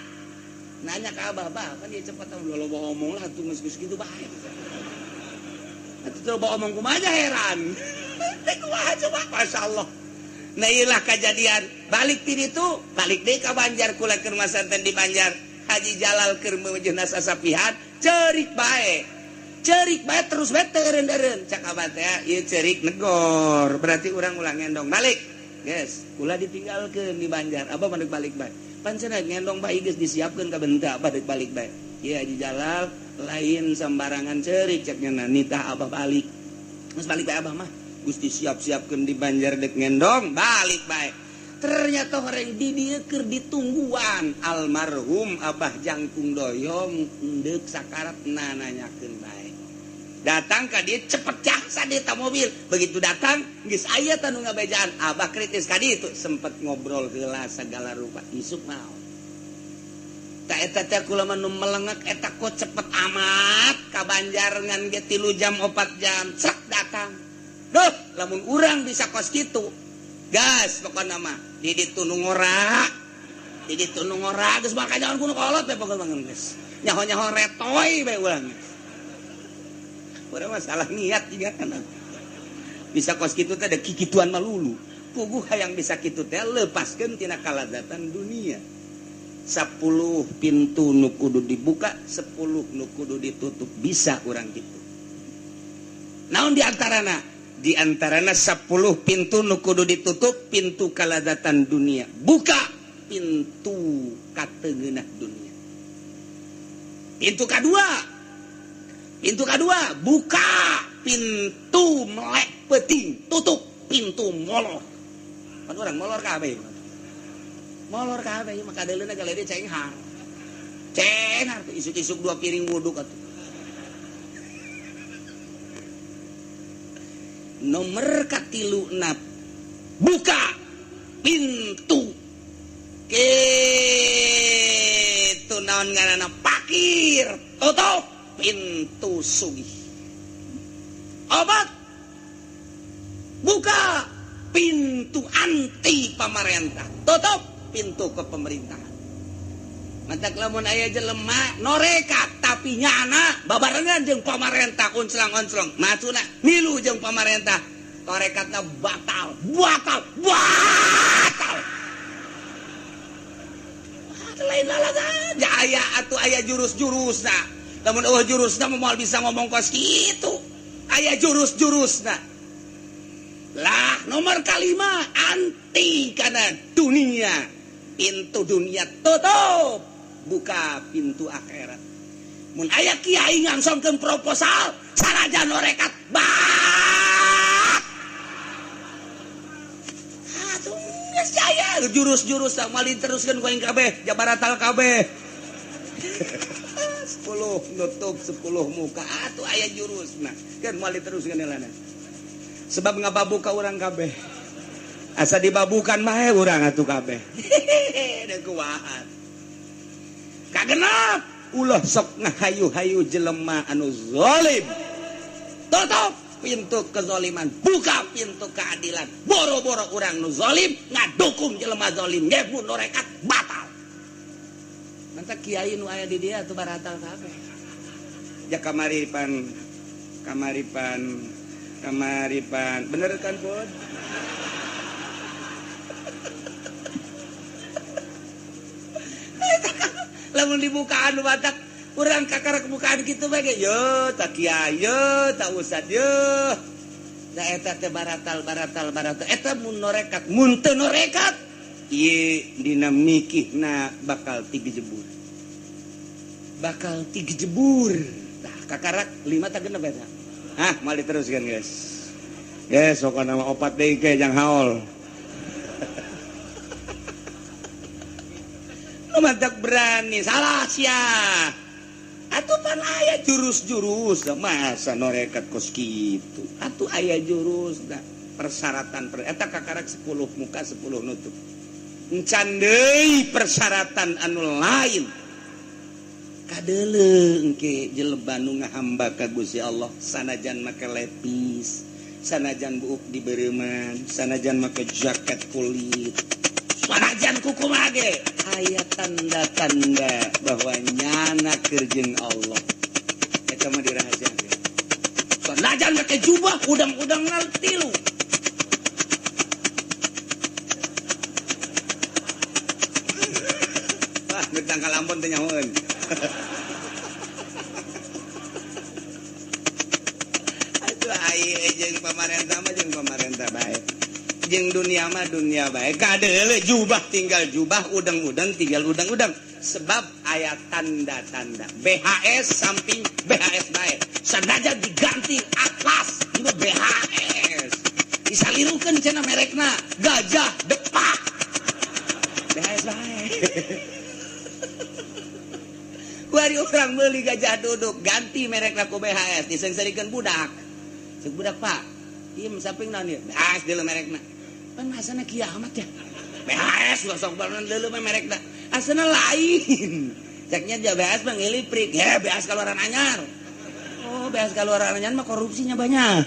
Nanya ke abah, bah kan dia cepat tahu loba omong lah tuh geus gitu bae. Atuh loba omong kumaha heran. Teh kumaha coba masyaallah. Nah ieulah kejadian, balik ti ditu, balik deui ka Banjar kula keur masanten di Banjar. Haji Jalal keur meujeuhna sasapihan, ceurik bae. Ceurik bae terus bae teu eureun-eureun. Cak abah teh ieu ceurik negor, berarti urang ulah ngendong balik. Guys, kula ditinggalkeun di Banjar, abah mah balik bae. Pancen ngendong bayi geus disiapkeun ka benta abah deuk balik bae. Ieu Haji Jalal lain sembarangan ceurik cek nya nitah abah balik. Geus balik bae abah mah. Geus disiap-siapkeun di Banjar deuk ngendong, balik bae. Ternyata orang di dieu keur ditungguan almarhum Abah Jangkung Doyong deuk sakarat nananyakeun bae. Datang ka dieu cepet jasa di ta mobil. Begitu datang geus aya tah nu ngabejaan. Abah kritis ka ditu sempet ngobrol heula segala rupa isuk maot. Ta eta teh kula mah nu melengek eta kok cepet amat ka Banjar ngan ge 3 jam 4 jam cek datang. Duh, lamun urang bisa kos kitu. Gas pokona mah di ditu nu ngora. Di ditu nu ngora geus bakal jangan kudu kolot we pokona mah geus. Nyaho-nyaho retoy bae urang. Urang masalah niat juga kan. Bisa kos kitu teh ada kikituan malulu. Puguh hayang bisa kitu teh lepaskeun tina kalazatan dunia. 10 pintu nu kudu dibuka, 10 nu kudu ditutup, bisa urang kitu. Naon di antarana? Di antarana 10 pintu nu kudu ditutup, pintu kalazatan dunia. Buka pintu kateungeunah dunia. Pintu kadua. Pintu kedua, buka pintu melek peting, tutup pintu molor. Kan orang molor kabeh. Molor kabeh maka deuleuna galede cenghar. Cenghar isuk-isuk 2 piring wuduk atuh. Nomor katiluna buka pintu kitu naon ngaranna pakir, tutup pintu sugih. Obat buka pintu anti pamarentah, tutup pintu ke pemerintahan. Mantak lamun aya jelema norekat tapi nyana babarengan jeung pamarentah unclang-onclong, maksudna milu jeung pamarentah, torekatna batal, batal, batal. Lain lalagan aya atuh aya jurus-jurusna. Lamun eueuh jurusna moal bisa ngomong kos kitu. Aya jurus-jurusna. Lah nomor kalima anti kana dunia. Pintu dunia tutup, buka pintu akhirat. Mun aya kiai ngangsongkeun proposal sanajan norekat bat. Atuh geus aya jurus-jurus moal diteruskeun ku aing kabeh, jabaratal kabeh. 10 nutup 10 muka atuh aya jurusna kan moal diteruskeun heulana. Sebab ngababuka urang kabeh. Asa dibabukan mah urang atuh kabeh. Da kumaha. Kagenep ulah sok ngahayu-hayu jelema anu zalim. Tutup pintu kezaliman, buka pintu keadilan. Boro-boro urang nu zalim ngadukung jelema zalim ge mun norekat batal. Mantap kiai nu aya di dia atuh baratal kabeh. Ja kamaripan bener kan Pun? Lamun dibukaan batak urang kakara kebukaan kitu bae ge ye tak kiai ye tak ustad ye. Da eta teh baratal eta mun norekat mun teu norekat ieu dina mikihna bakal tiga jebur. Bakal tiga jebur. Tah kakarak 5 tak genep eta. Hah, moal diteruskeun guys. Guys, pokona mah 4 deui ge jang haol. Nu mantak berani salah sia. Atuh pan aya jurus-jurus masa norekat kos kitu. Atuh aya jurus da persyaratan eta kakarak 10 muka 10 nutup. Encan deui persyaratan anu lain. Kadeuleu engke jelema nu ngahamba ka Gusti Allah sanajan make lepis, sanajan buuk dibereuman, sanajan make jaket kulit, sanajan kukumaha ge aya tanda-tanda bahwa nyana keur jeung Allah. Eta mah dirahasiakeun. Sanajan make jubah udang-udang tilu. Wah, geus kalampon teh nyahoeun. Aduh ai jeung pamarentah mah jeung pamarentah bae. Jeung dunia mah dunia bae. Kadeuleu jubah tinggal jubah, udang-udang tinggal udang-udang. Sebab aya tanda-tanda. BHS samping BHS bae. Sanajan diganti atlas ieu BHS. Disalirukeun cenah merekna gajah depak. BHS bae. Kuari orang beli gajah duduk ganti merekna ku BHS disengsarikeun budak. Ceuk budak Pak, ieu samping naon ieu? BHS deuleu merekna. Pan masana kiamat ya. BHS lah sok barunan deuleu mah merekna. Asana lain. Ceknya dia BHS mah ngeliprik. Ya BHS kaluaran anyar. Oh, BHS kaluaran anyar mah korupsinya banyak.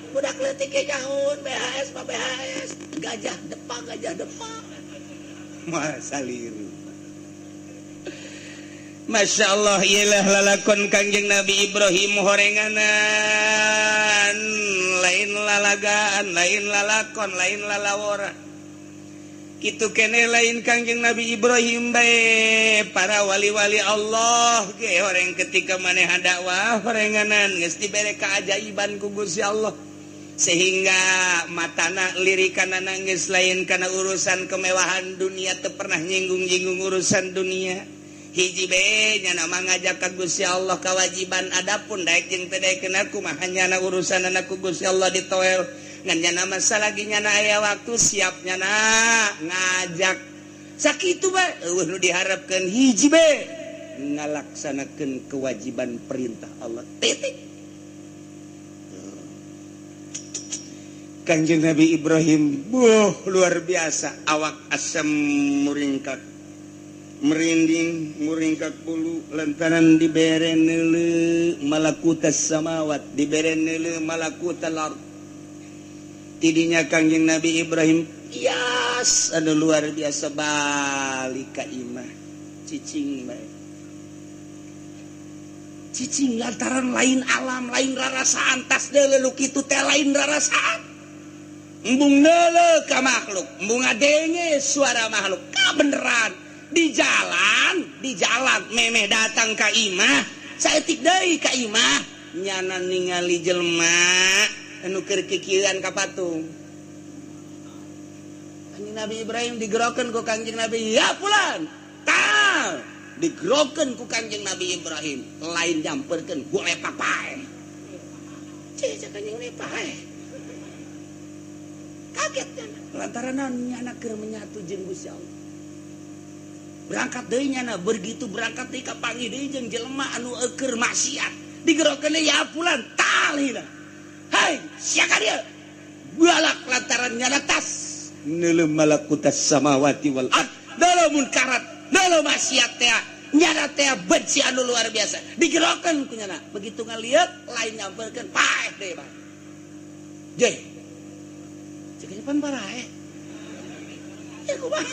Budak leutik ge nyaun BHS mah BHS. Gajah depak, gajah depak. Masa liru. Masya Allah ialah lalakon Kangjeng Nabi Ibrahim horenganan lain lalagaan lain lalakon lain lalawora kitu kene lain Kangjeng Nabi Ibrahim bae para wali-wali Allah ge horeng ketika maneh dakwah horenganan geus dibere keajaiban ku Gusti Allah sehingga matana lirikanana geus lain kana urusan kemewahan dunia teu pernah nyinggung-nyinggung urusan dunia. Hiji be nyana mah ngajak ka Gusti Allah kewajiban adapun daek jeung teu daekeun kumaha nyana urusanana ku Gusti Allah ditoel ngan nyana mah salagi nyana aya waktu siap nyana ngajak sakitu bae eueuh nu diharapkeun hiji be ngalaksanakeun kewajiban perintah Allah titik. Kanjeng Nabi Ibrahim buh luar biasa awak asem muringkak merinding muringkak bulu lantaran dibere neuleu malakutas samawat dibere neuleu malakutal ard. Tidinya Kangjeng Nabi Ibrahim ias anu luar biasa balik ka imah cicing bae cicing lantaran lain alam lain rarasaan tas deuleu kitu teh lain rarasaan embung neuleu ka makhluk embung ngadenge suara makhluk kabeneran di jalan memeh datang ka imah saeutik deui ka imah nyana ningali jelema anu keur kikieuan ka patung. Kanjeng Nabi Ibrahim digerokeun ku Kanjeng Nabi ya pulan tal digerokeun ku Kanjeng Nabi Ibrahim lain nyamperkeun golepak pae cek Kanjeng Nabi pae kaget nyana lantaran nyana keur menyatu jeung Gusti Allah. Berangkat deui nyana begitu berangkat deui kapanggih deui jeung jelema anu eueur maksiat digerokeun ya pulan talina hai sia ka dieu balak lantaran nyana tas neuleuh malakutas samawati wal ard dalam munkarat dalam maksiat teh nyana teh benci anu luar biasa digerokeun ku nyana begitu ngalieu lain nyamperkeun paeh deui bae je ceuk pan paraeh ya kumaha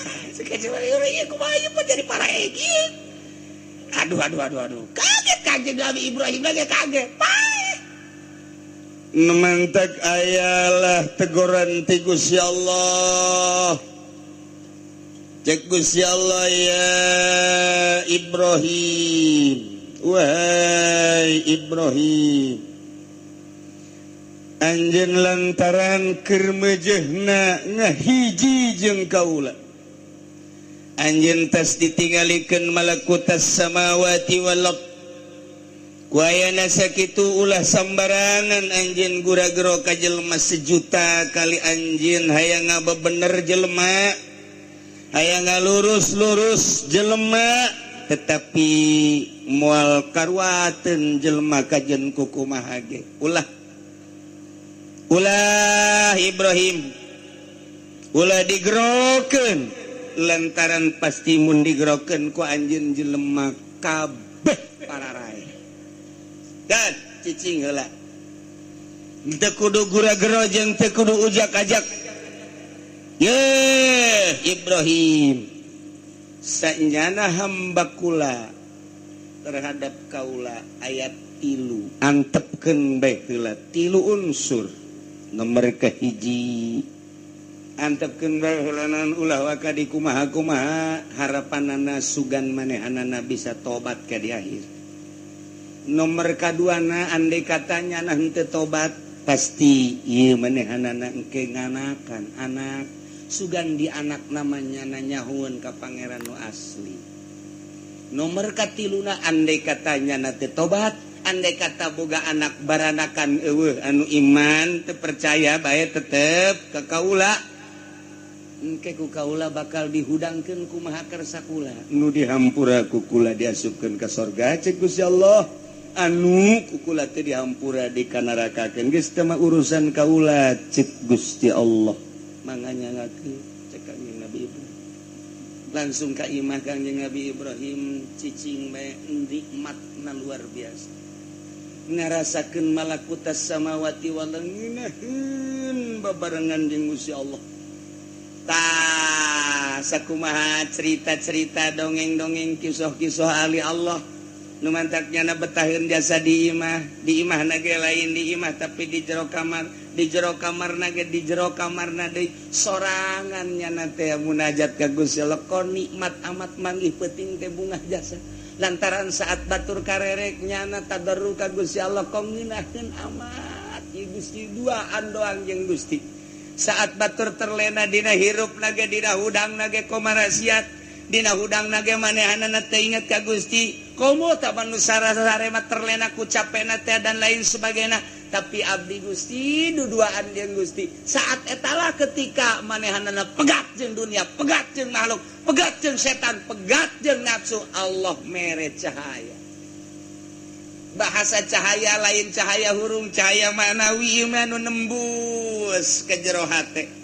ya kumaha ieu mah jadi paraeh kieu. Aduh aduh aduh aduh kaget Kanjeng Nabi Ibrahim lagi kaget paeh nu mantak ayalah teguran ti Gusti Allah. Cek Gusti Allah ya Ibrahim wahai Ibrahim anjeun lantaran keur meujeuhna ngahiji jeung kaula anjeun tas ditinggalikeun malakutas samawati wal ard ku ayana sakitu ulah sambarangan anjeun gura-gero ka jelema sejuta kali anjeun hayang ngabebener jelema Hayang ngalurus-lurus jelema, tetapi moal karuateun jelema kajen kukumaha ge. Ulah, ulah Ibrahim, ulah digerokeun, lantaran pasti mun digerokeun ku anjeun jelema kabeh pararae. Dan cicing heula, teu kudu gura-gero jeung teu kudu ujak-ajak. Ye Ibrahim, sanyana hamba kula terhadap kaula aya tilu, antepkeun bae heula tilu unsur. Nomor kahiji, antepkeun bae heula ulah waka di kumaha-kumaha, harapanana sugan manehanana bisa tobat ka di akhir. Nomor kaduana, andai katanya nah henteu tobat, pasti ieu manehanana engke nganakan anak, sugan di anak namanya nanyahueun ka pangeran nu asli. Nomor katiluna, andai katanya na teu tobat, andai kata boga anak baranakan eueuh anu iman, teu percaya bae tetep ka kaula, engke ku kaula bakal dihudangkeun kumaha kersa kula, nu dihampura ku kula diasupkeun ka sorga cek Gusti Allah, anu ku kula teh dihampura dikanarakakeun, geus teu mah urusan kaula cek Gusti Allah. Manganya ngaku cek Kangjeng Nabi Ibrahim. Langsung ka imah Kangjeng Nabi Ibrahim, cicing bae, nikmatna luar biasa, ngarasakeun malakutas samawati wal ngeunaheun babarengan jeung Gusti Allah. Tah, sakumaha cerita-cerita, dongeng-dongeng, kisah-kisah ahli Allah nu mantaknya na betaheun jasa di imah, di imah na ge lain di imah, tapi di jero kamar, di jero kamar na ge, di jero kamar na deui sorangan nyana teh munajat ka Gusti Allah. Kon nikmat amat manggih peuting teh bungah jasa, lantaran saat batur karerek nyana tadarru ka Gusti Allah, kong ngeunaheun amat ieu Gusti, duaan doang jeung Gusti. Saat batur terlena dina hirup na ge, dina hudang na ge, komarasiat dina hudang na ge, manehanana teh inget ka Gusti, komo taban nu sare mah terlena ku capena teh dan lain sebagainya, tapi abdi Gusti duduaan jeung Gusti. Saat etalah ketika manehanana pegat jeung dunia, pegat jeung makhluk, pegat jeung setan, pegat jeung nafsu, Allah mere cahaya. Bahasa cahaya lain cahaya hurung, cahaya manawi nu nembus ke jero hate.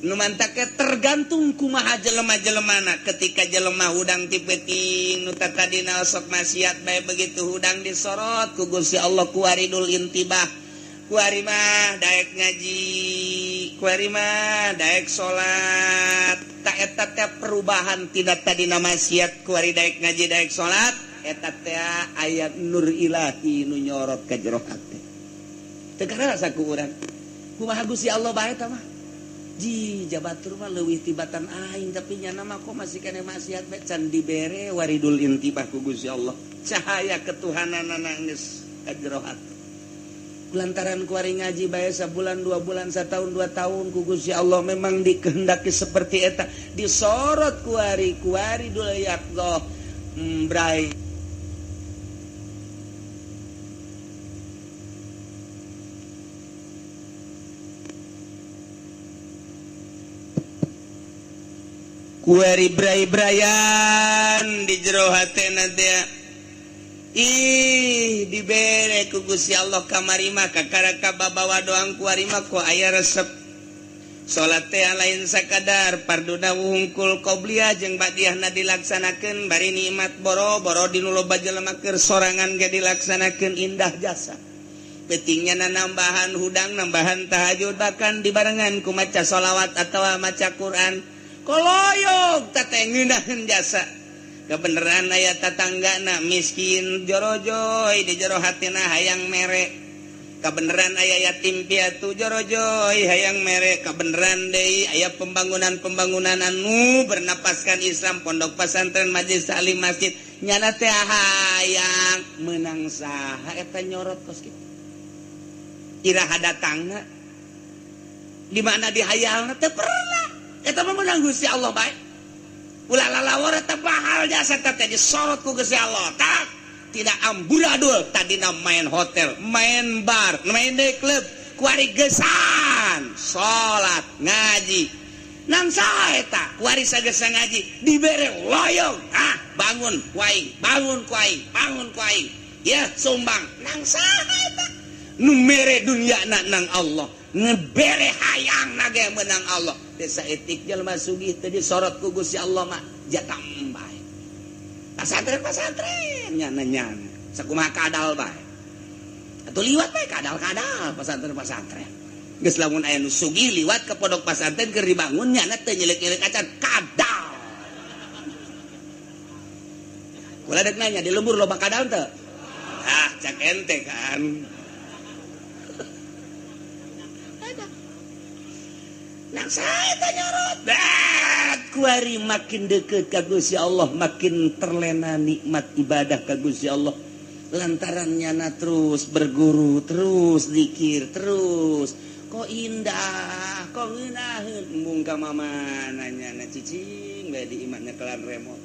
Nu mantake tergantung kumaha jelema-jelemana. Ketika jelema hudang ti peuting nu tadina sok maksiat bae, begitu hudang disorot ku Gusti Allah ku waridul intibah, kuari mah daek ngaji, kuari mah daek salat. Tak eta teh perubahan tina tadina maksiat kuari daek ngaji, daek salat, eta teh aya nur ilahi nu nyorot ka jero hate. Teu karasa ku urang kumaha Gusti Allah bae tah mah. Ji jabatur mah leuwih tibatan aing, tapi nyana mah kok masih kene maksiat bae, can dibere waridul intibah ku Gusti Allah, cahaya ketuhananana geus ka jero hate. Lantaran kuari ngaji bae sabulan, 2 bulan, setahun, 2 tahun, ku Gusti Allah memang dikehendaki seperti eta, disorot kuari kuari dul yaqdah brai. Kuari brai-brayan di jero hatena teh. Ih, dibere ku Gusti Allah kamari mah kakara kababawa doang, kuari mah ku aya resep salat teh lain sakadar parduna wungkul, qobliyah jeung ba'diyahna dilaksanakeun, bari nikmat boro-boro di nu loba jelema keur sorangan ge dilaksanakeun, indah jasa. Pentingnya na nambahan hudang, nambahan tahajud, bahkan dibarengan ku maca sholawat atau maca Quran, koloyog teh ngeunaheun jasa. Kebenaran aya tatanggana miskin, jorojoy di jero hatina hayang mere. Kebenaran aya yatim piatu, jorojoy hayang mere. Kebenaran deui aya pembangunan-pembangunan anu bernapaskan Islam, pondok pesantren, majlis taklim, masjid, nyana teh hayang. Menang saha eta nyorot kos kitu? Iraha datangna, di mana dihayalna, teu pernah. Eta mah menang Gusti Allah bae. Ulah lalawor, eta bahal jasa teh disorot ku Gusti Allah. Tak tidak amburadul, tadina main hotel, main bar, main di klub, kuari gesan salat, ngaji. Nang saha eta kuari sagesa ngaji dibere loyong, ah bangun ku aing, bangun ku aing, bangun ku aing, ya sumbang. Nang saha eta nu mere dunyana nang Allah, ngebere hayang nage menang Allah. Desa etik jelema sugih teh disorot ku Gusti Allah mah jatambah. Pasantren-pasantren nyana nyana sakumaha kadal bae. Atuh liwat bae kadal-kadal pasantren-pasantren. Geus lamun aya nu sugih liwat ke pondok pasantren keur dibangun nyana teu nyelik-nyelik acan kadal. Kula dek nanya di lembur loba kadal teu? Ah, cak ente kan. Nang saya tanya nyorot. Kuari makin deket ka Gusti Allah, makin terlena nikmat ibadah ka Gusti Allah. Lantaran nyana terus berguru, terus zikir, terus. Kok indah, kok ngeunaheun embung ka mamana nyana cicing bae di imahna kelan remote.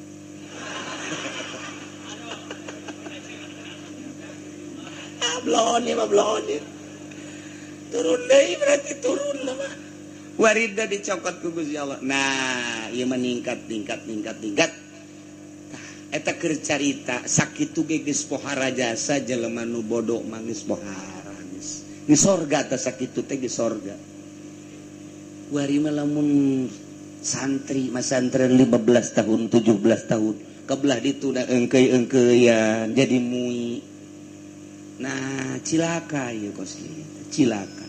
Ah, blon ya mah blon. Turun deui berarti turun mah. Warida dicokot ku Gusti Allah. Nah, ieu meningkat tingkat tingkat tingkat. Tah, eta keur carita sakitu ge geus pohara jasa jelema nu bodoh mah geus pohara geus. Geus sorga tah sakitu teh geus sorga. Wari mah lamun santri masantren 15 tahun, 17 tahun, kebelah ditu da engkeuy-engkeuyan jadi mui. Nah, cilaka ieu kos kitu, cilaka.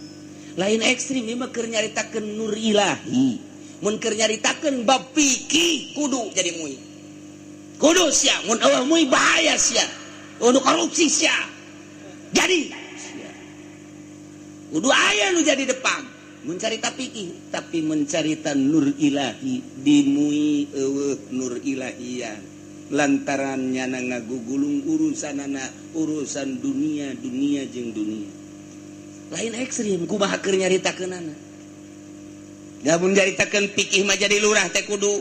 Lain ekstrim ieu mah keur nyaritakeun nur ilahi. Mun keur nyaritakeun bab fikih kudu jadi mui. Kudu sia, mun eueuh mui bahaya sia. Kudu korupsi sia. Jadi sia. Kudu aya nu jadi depan. Mun carita fikih tapi mencarita nur ilahi dimui eueuh nur ilahian. Lantaran nyana ngagugulung urusanana urusan dunia, dunia jeung dunia. Lain ekstrim kumaha keur nyaritakeunana. Da mun nyaritakeun fikih mah jadi lurah teh kudu,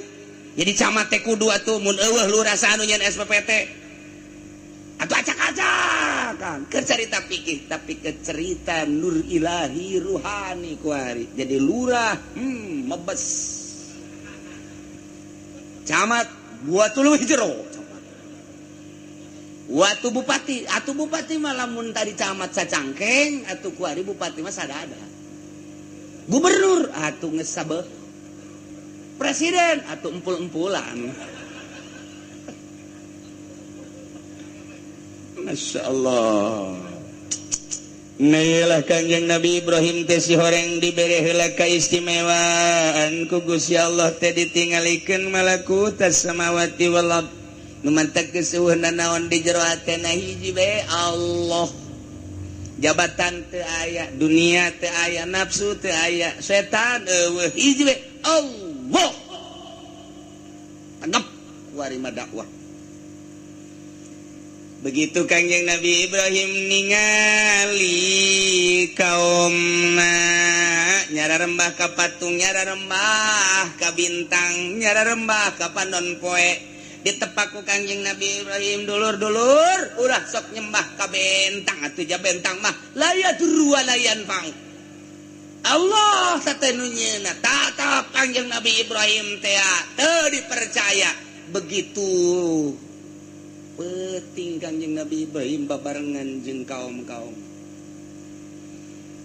jadi camat teh kudu atuh mun eueuh lurah saha nu nyeun SPPT. Atuh acak-acakan keur carita fikih tapi keur cerita nur ilahi ruhani kuari. Jadi lurah mebes. Camat buat leuwih jero. Waktu bupati, atuh bupati mah lamun tadi camat sacangkeng, atuh kuari bupati mah sadada. Gubernur atuh geus sabeuh. Presiden atuh empul-empulan. Masya Allah. Nailah Kangjeng Nabi Ibrahim teh si horeng dibere heula kaistimewaan ku Gusti Allah teh ditingalikeun malakutas samawati wal ard. Nu mantak keseueuhna naon di jero hatena hiji bae Allah. Jabatan teu aya, dunia teu aya, nafsu teu aya, setan eueuh, hiji bae Allah. Tegep kuari mah dakwah. Begitu Kangjeng Nabi Ibrahim ningali kaumna nyara rembah ka patung, nyara rembah ka bintang, nyara rembah ka panon poe. Ditepak ku Kangjeng Nabi Ibrahim, dulur-dulur ulah sok nyembah ka bentang atuh ja bentang mah la yadurru wa la yanfa'u. Allah sateh nu nyeuna tatap Kangjeng Nabi Ibrahim teh teu dipercaya. Begitu peuting Kangjeng Nabi Ibrahim babarengan jeung kaum-kaum.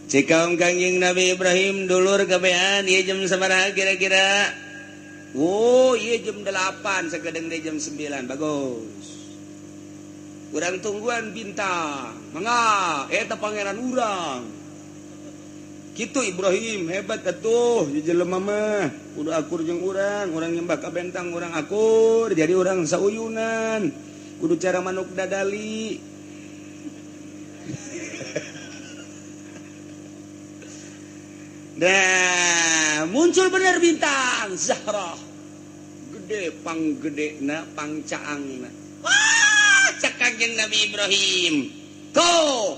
Cek kaum Kangjeng Nabi Ibrahim dulur kabehan ieu jam sabaraha kira-kira? Oh, iya jam 8, sekedeng deh jam 9, bagus. Urang tungguan bintang, mangga, eta pangeran urang. Kitu Ibrahim hebat atuh, jelema mah, kudu akur jeung urang, urang nyembah ka bentang urang akur, jadi urang sauyunan. Kudu cara manuk dadali. Nah, muncul bener bintang Zahra. Gede pang gedena pang caangna. Wah, cak Kangjeng Nabi Ibrahim. Tuh,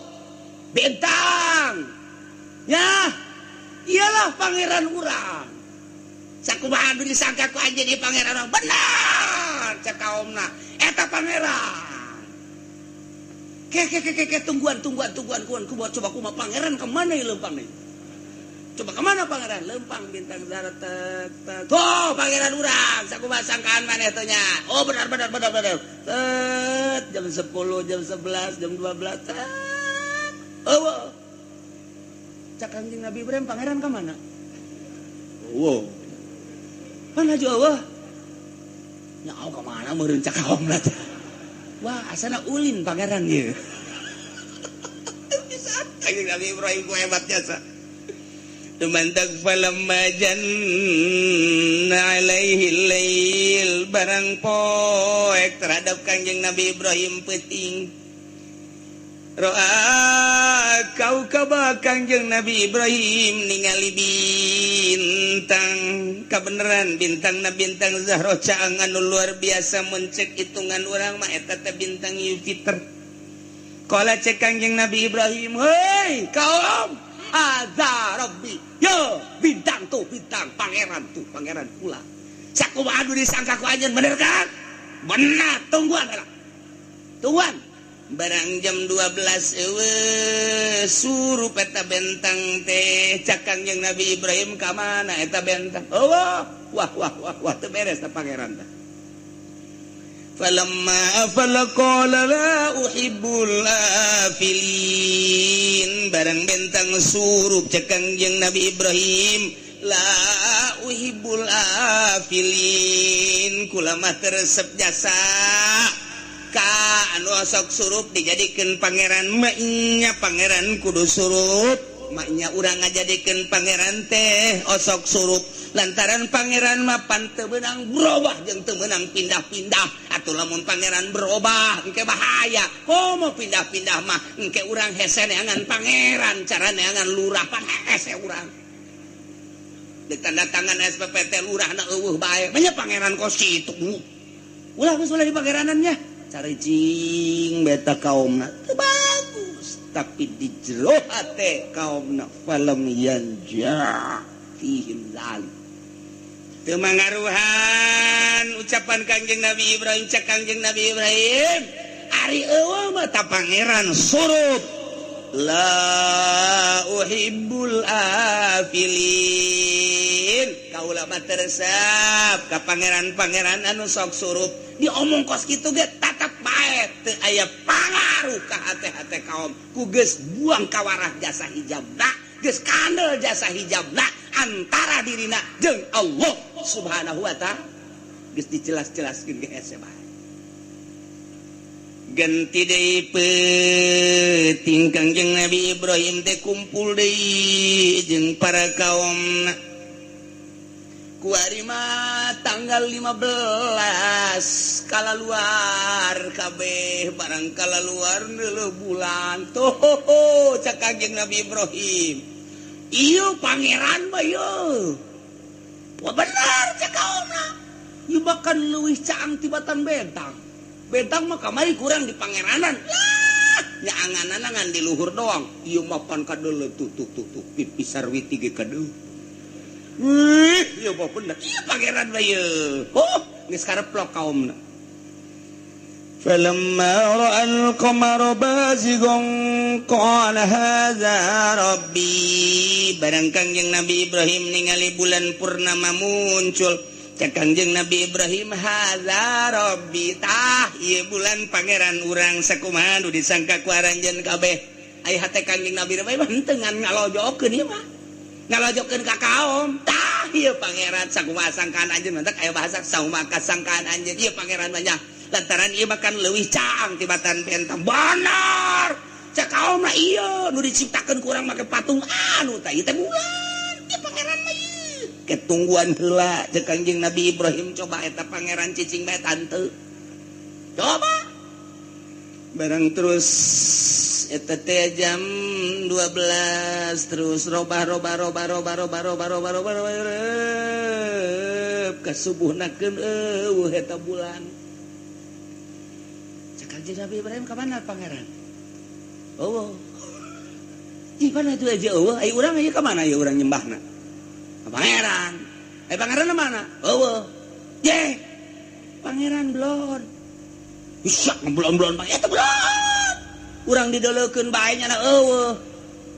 bintang. Ya, iyalah pangeran urang. Sakumaha anu disangka ku anjeun ieu pangeran urang. Benar, cak kaumna. Eta pangeran. Ke ke ke ke tungguan tungguan tungguan kuan kumaha coba kumaha pangeran ka mana ieu leumpang deui. Coba kemana pangeran? Lempang bintang Zahra tek tek. Oh, pangeran urang sakumaha sangkaan maneh teh nya. Oh, benar benar benar benar. Tet jam 10, jam 11, jam 12. Tet. Oh. Cak Kangjeng Nabi Ibrahim, pangeran ka mana? Oh. Mana aja eueuh? Nya ka mana meureun cak kaomna teh. Wah, asana ulin pangeran ieu. Bisa Kangjeng Nabi Ibrahim ku hebat jasa. Tumantak falamma janna alaihi lail, barang poek terhadap Kangjeng Nabi Ibrahim peuting, roa kaukaba, Kangjeng Nabi Ibrahim ningali bintang. Kabeneran bintang na bintang Zahra caang anu luar biasa. Mun cek hitungan urang mah eta teh bintang Jupiter. Qala, cek Kangjeng Nabi Ibrahim, "Hei kaum, hadza rabbi." Yo bintang tuh bintang pangeran tuh pangeran kula. Sakumaha anu disangka ku anjeun, bener kan? Benar. Tungguan lah, tungguan. Barang jam 12 eueuh surup eta bentang teh. Cak Kangjeng Nabi Ibrahim, ka mana eta bentang? Oh, wah wah wah wah, teu beres teh pangeran teh. Falamma afala qala la uhibbul afilin. Barang bentang surup, cek Kangjeng Nabi Ibrahim, la uhibbul afilin, kula mah teu resep jasa ka anu sok surup dijadikeun pangeran. Maknya pangeran kudu surup, maknya urang ngajadikeun pangeran teh osok surup, lantaran pangeran mapan teu meunang berubah jeung teu meunang pindah-pindah. Atuh lamun pangeran berubah engke bahaya. Komo pindah-pindah mah engke urang hese neangan pangeran, cara neangan lurah pan hese urang. Ditanda tangan SPPT lurah na eueuh bae. Banyak pangeran kos kitu. Ulah geus ulah di pangeranannya. Caricing beta kaumna teu bagus, tapi di jero hate kaumna falam yanja fihim zalik. Teu mangaruhan ucapan Kangjeng Nabi Ibrahim. Cek Kangjeng Nabi Ibrahim, ari eueuh mah ta pangeran surup, la uhibbul afilin, kaula mah teu resep ka pangeran-pangeran anu sok surup. Diomong kos kitu ge tatap bae teu aya pangaruh ka hate-hate kaum ku geus buang kawarah jasa hijabna, geus kandel jasa hijabna antara dirina jeung Allah Subhanahu wa Ta'ala. Geus dijelas-jelaskeun ge hese bae. Ganti deui peuting, Kangjeng Nabi Ibrahim teh kumpul deui jeung para kaumna. Kuari mah tanggal 15 kala luar kabeh. Barang kala luar neuleuh bulan tuh, cak Kangjeng Nabi Ibrahim, "Ieu pangeran mah ieu." Wah, bener cak kaumna, ieu bahkan leuwih caang tibatan bentang. Bentang mah kamari kurang di pangeranan lah nya, angan ngan di luhur doang. Ieu mah pan kadeuleu tuh tuh tuh tuh, pipi sarwiti ge kadeuleu. Wih, ieu mah bener ieu pangeran mah ieu. Oh, geus kareplok kaumna. فلما رأى القمر بازغا قال هذا ربي. Barang Kangjeng Nabi Ibrahim ningali bulan purnama muncul, cek Kangjeng Nabi Ibrahim, "Hadza rabbi, tah ieu bulan pangeran urang, sakumaha nu disangka ku aranjeun kabeh." Ai hate Kangjeng Nabi Ibrahim mah henteu ngan ngalojokeun, ieu mah ngalojokeun ka kaum, tah ieu pangeran, sakumaha sangkaan anjeun. Mantak aya bahasa sakumaha sangkaan anjeun, ieu pangeran banyak lantaran ieu makan leuwih caang tibatan bentang. Benar cek kaum mah, ieu nu diciptakeun ku urang make patung anu tah, ieu teh bulan, ieu pangeran mah ieu. Ketungguan heula, cek Kangjeng Nabi Ibrahim, coba eta pangeran cicing bae tante coba. Barang terus eta teh jam 12 terus robah robah robah robah robah robah robah robah robah ka subuhnakeun eueuh eta bulan. Cek Kangjeng Nabi Ibrahim, ka mana pangeran? Oh, di mana tuh aja eueuh. Ai urang ieu ka mana ieu urang nyembahna ka pangeran? Eh, pangeran mana? Eueuh. Ye, pangeran belon bisa belon belon eta belon urang didoleukeun bae nya eueuh.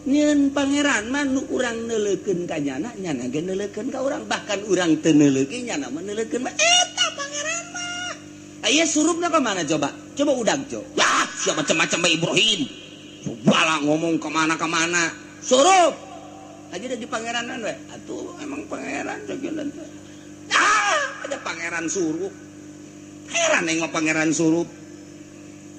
Nyeun pangeran mah nu urang neuleukeun ka nyana, nyana ge neuleukeun ka urang, bahkan urang teu neuleukeun nyana mah neuleukeun mah eta pangeran mah. Aya surupna ka mana coba? Coba udag coba. Wah, sia macam-macam bae Ibrahim. Bala ngomong ka mana-ka mana. Surup. Aja di pangeranan we. Atuh emang pangeran cogelan teh. Ah, ada pangeran surup. Heran yang mah pangeran surup.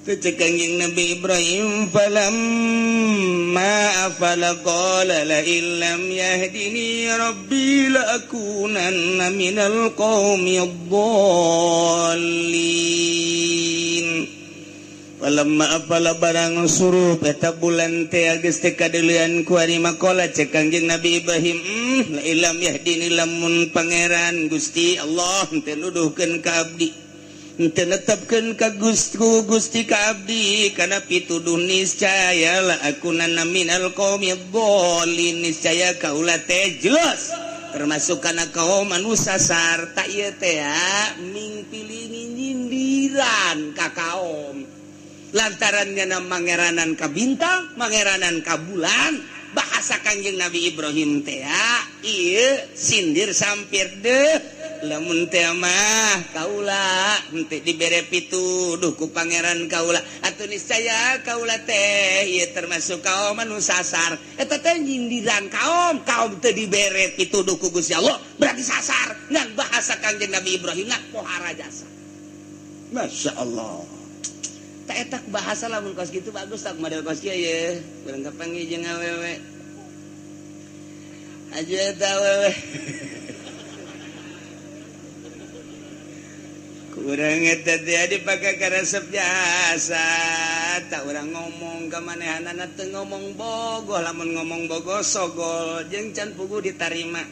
Cek Kangjeng Nabi Ibrahim falamma afala qala la illam yahdini rabbi la akunanna minal qaumid dhallin. Falamma afala barang surup eta bulan teh geus teh kadeulean ku ari maqala cek Kangjeng Nabi Ibrahim la illam yahdini lamun pangeran Gusti Allah teu nuduhkeun ka abdi teu netepkeun ka Gusti Gusti ka abdi kana pituduh niscaya la akunanna minal qaumid dhallin niscaya kaula teh jelas termasuk kana kaum anu sasar tak ieu teh mingpilingi nyindiran ka kaum lantaran nyana mangeranan ka bintang mangeranan ka bulan bahasa Kangjeng Nabi Ibrahim teh ieu sindir sampir deh lamun teh mah kaula henteu dibere pituduh ku pangeran kaula atuh niscaya kaula teh ieu termasuk kaum anu sasar eta teh nyindiran kaum kaum teu dibere pituduh ku Gusti Allah berarti sasar ngan bahasa Kangjeng Nabi Ibrahim na pohara jasa. Masya Allah tak etak bahasa lamun kos kitu bagus tak model kos kieu ye urang kapanggih jeung awewe aja eta awewe kurang eta teh dipake karesep jasa tak urang ngomong ka manehanana teu ngomong bogoh lamun ngomong bogoh sogol jeung can puguh ditarima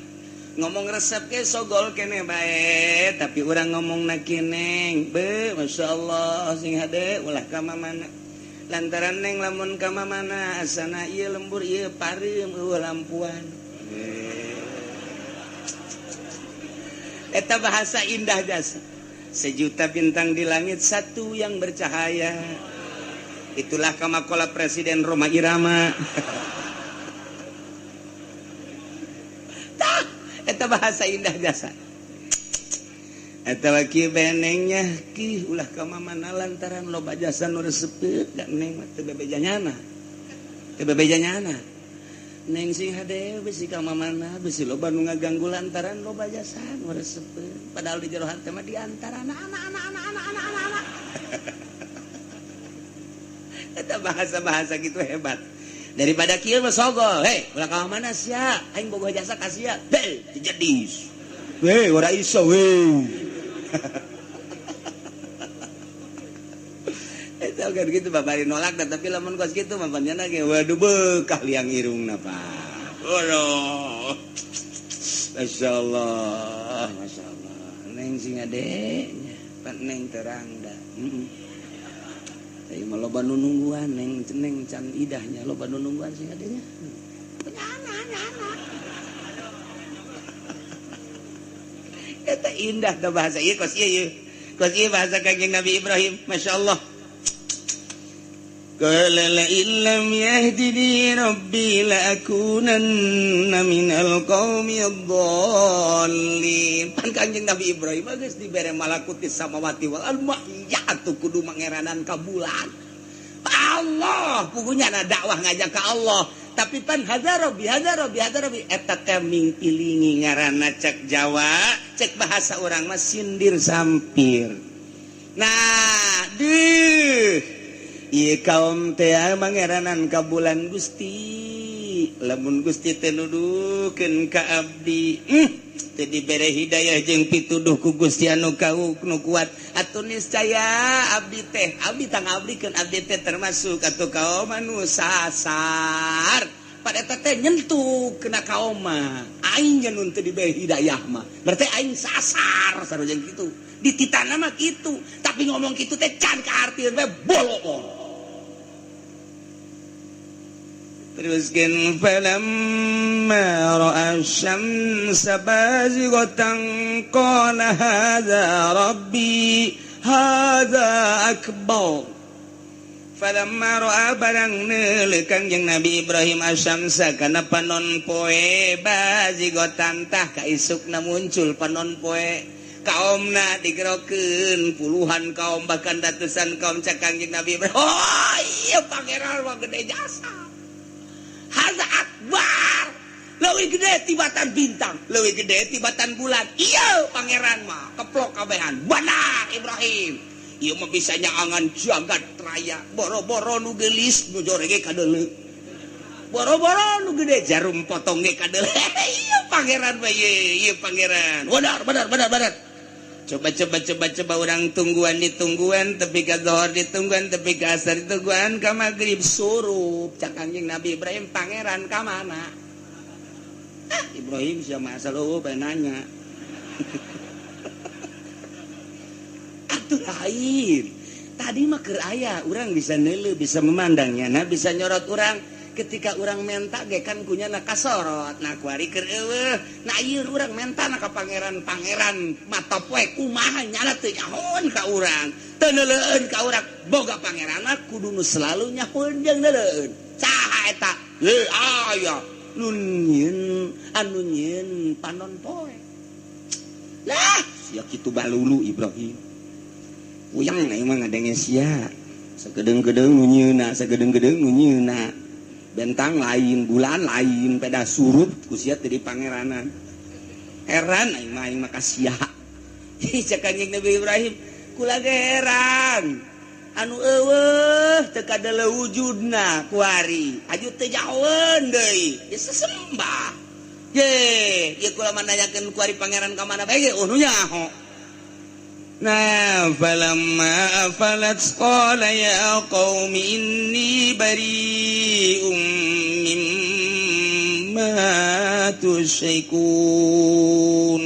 ngomong resep ke sogol kene bae tapi urang ngomongna kineng be masyaallah sing hade ulah ka mamana lantaran neng lamun ka mamana asana ieu lembur ieu pareum eueuh lampuan eta bahasa indah jasa. Sejuta bintang di langit satu yang bercahaya. Itulah kamakola Presiden Roma Irama. Tah, eta bahasa indah jasa. Eta kieu benengnya ki ulah ka mamana lantaran loba jasa nu resep da neng mah teu bebeja nyana. Teu bebeja nyana. Neng sing hade bisi ka mamana bisi loba nu ngaganggu lantaran loba jasa nu resep. Padahal di jero hate mah di antara anak-anak. Eta bahasa-bahasa gitu hebat. Daripada kieu mah sogol, hei, ulah ka mana sia? Aing bogoh jasa ka sia. Bel, dijadis. Weh, ora iso weh. Eta kan gitu babari nolak tapi lamun kos kitu mah panjana ge waduh beukah liang irungna Pak. Waduh. Masyaallah, masyaallah. Neng sing ade nya, pan neng terang da. Heeh. Ieu mah loba nu nungguan neng neng can idahnya loba nu nungguan sing adenya. Nyana. Eta indah da bahasa ieu kos ieu ieu. Kos ieu bahasa Kangjeng Nabi Ibrahim, masyaallah. Qala la illam yahdini rabbi la akunanna minal qaumid dhallin. Pan Kangjeng Nabi Ibrahim geus dibere malakutis samawati wal ardh ya atuh kudu mangeranan ka bulan. Allah pugunya na dakwah ngajak ka Allah tapi pan hadza rabbi hadza rabbi hadza rabbi eta teh mingpilingi ngaranna cek Jawa cek bahasa urang mah sindir sampir. Nah deuh ieu kaum teh mangeranan ka bulan Gusti lamun Gusti teh nuduhkeun ka abdi teh dibere hidayah jeung pituduh ku Gusti anu nu kuat atuh niscaya abdi teh abdi tang abdikeun abdi teh termasuk atuh kaum anu sasar pada eta teh nyentuh kena kaum mah aing nu teu dibere hidayah mah berarti aing sasar sareng kitu dititana mah kitu tapi ngomong kitu teh can kaartieun we bolong. Teruskan falamma ra'a syamsa bazighatan qala hadza rabbi hadza akbar. Falamma ra'a barang neuleuh Kangjeng Nabi Ibrahim asyamsa kana panon poe bazigotan tah kaisukna muncul panon poe kaumna digerokeun puluhan kaum bahkan ratusan kaum cak Kangjeng Nabi Ibrahim. Oh iya pangeran mah gede jasa. Haza akbar. Leuwih gede tibatan bintang, leuwih gede tibatan bulan. Iya pangeran mah keplok kabehan. Benar Ibrahim. Ieu mah bisa nyaangan jagat raya. Boro-boro nu geulis nu jorege kadeuleu. Boro-boro nu gede jarum potong ge kadeuleu. Ieu pangeran mah ieu pangeran. Benar benar benar benar. Coba coba coba coba urang tungguan ditungguan tepi ka zuhur ditungguan tepi ka asar ditungguan ka magrib surup cak Kangjeng Nabi Ibrahim pangeran ka mana? Ah, Ibrahim sia mah asal eueuh bae nanya. Atuh lain. Tadi mah keur aya urang bisa neuleuh, bisa memandangnya, nah bisa nyorot urang ketika urang menta ge kan kunyana kasorot. Nah kuari keur eueuh. Nah ieu urang menta na ka pangeran-pangeran mata poe kumaha nyana teu nyahoan ka urang. Teu neuleueun ka urang. Boga pangeranna kudu nu selalu nyahoeun jeung neuleueun. Saha eta? Heuh aya nu nyieun anu nyieun panon poe. Lah sia kitu balulu Ibrahim. Uyang na emang ngadenge sia. Sagedeung-gedeung nu nyieunna, sagedeung-gedeung nu nyieunna. Bentang lain, bulan lain, peda surut ku sia teh di pangeranan. Heran aing mah aing mah ka sia. Cek Kangjeng Nabi Ibrahim, kula ge heran. Anu eueuh teu kadeuleu wujudna kuari. Aju teu jauheun deui, geus sesembah. Ye, ieu kula mah nanyakeun kuari pangeran ka mana bae ge oh nu nyaho. Nah, falamma afalat qala ya qaumi inni bari'um mimma tusyrikun.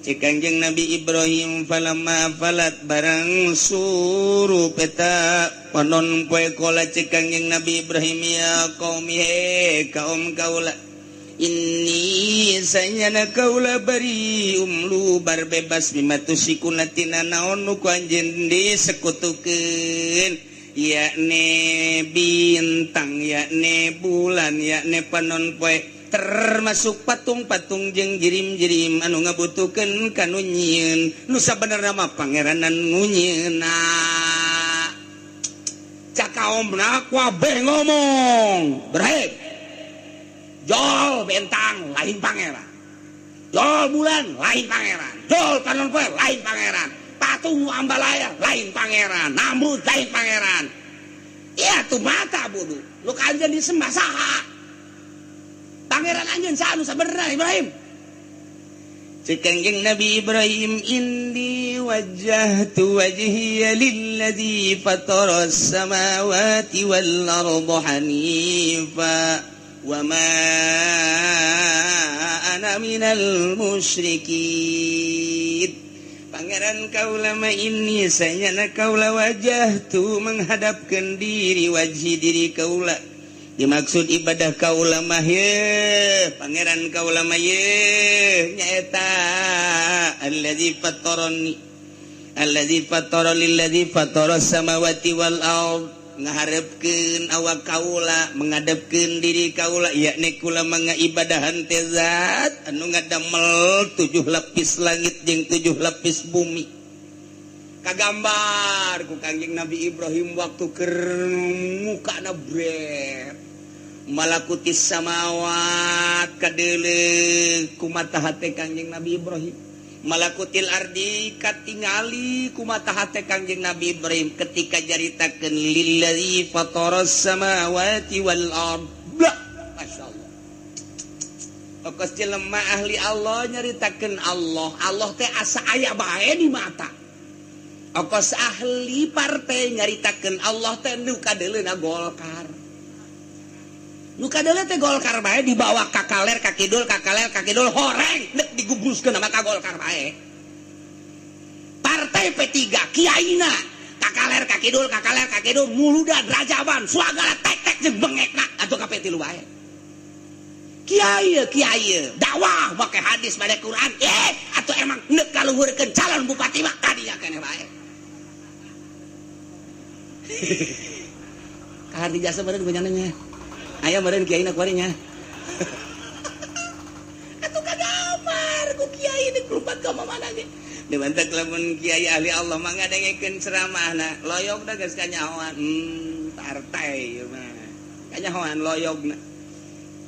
Cek Kangjeng Nabi Ibrahim falamma afalat barang surup eta panon poe qala cek Kangjeng Nabi Ibrahim ya qaumi he kaum kaula inni sanyana kaula bari umlu bar bebas mimma tusyikuna tina naon nu ku anjeun disekutukeun yakni bintang yakni bulan yakni panon poe termasuk patung-patung jeung jirim-jirim anu ngabutuhkeun ka nu nyieun nu sabenerna mah pangeranan nu nyieunna. Cak kaomna kabeh ngomong berhek jol bentang lain pangeran, jol bulan lain pangeran, jol panon poe lain pangeran, patung ambalaya lain pangeran, Namrud lain pangeran. Iya tuh mata bodoh, lu kanjen disembah saha? Pangeran anjeun saha nu sabenerna Ibrahim? Cek Kangjeng Nabi Ibrahim inni wajjahtu wajhiya lilladzi fataras samawati wal arda hanifa wa ma ana minal musyrikin. Pangeran kaula ma ini sanyana kaula wajah tu menghadapkan diri wajhi diri kaula. Dimaksud ibadah kaula mah ye pangeran kaula mah ye nyaeta allazi fatarani allazi fatara lillazi fatara samawati wal ard. Ngaharepkeun awak kaula menghadapkeun diri kaula yakni kula mangaibadahan teh zat anu ngadamel 7 lapis langit jeung 7 lapis bumi. Kagambar ku Kangjeng Nabi Ibrahim waktu keur mukana bret malakutis samawat kadeuleu ku mata hate Kangjeng Nabi Ibrahim, malakutil ardi katingali ku mata hate Kangjeng Nabi Ibrahim ketika jaritakeun lillazi fataras samawati wal ard. Masyaallah. Okos jelema ahli Allah nyaritakeun Allah, Allah teh asa aya bae di mata. Okos ahli partai nyaritakeun Allah teh nu kadeuleuna Golkar. Nu kadeuleu teh Golkar bae dibawa ka kaler ka kidul ka kaler ka kidul horeng deuk digubruskeun sama ka Golkar bae. Partai P3 kiaina ka kaler ka kidul ka kaler ka kidul muludan rajaban suagala tek-tek jeung bengekna atuh ka P3 bae. Kiai kiai dakwah make hadis make Quran atuh emang neuk kaluhurkeun calon bupati mah kadinya keneh bae. Hardi Jasa meureun gunyananya. Aya meureun kiai na kuari nya. Atuh kagamar ku kiai deuk lumpat ka mana ge. Dibantak lamun kiai ahli Allah mah ngadengekeun ceramahna, loyogna geus kanyahoan. Partai ieu mah. Kanyahoan loyogna.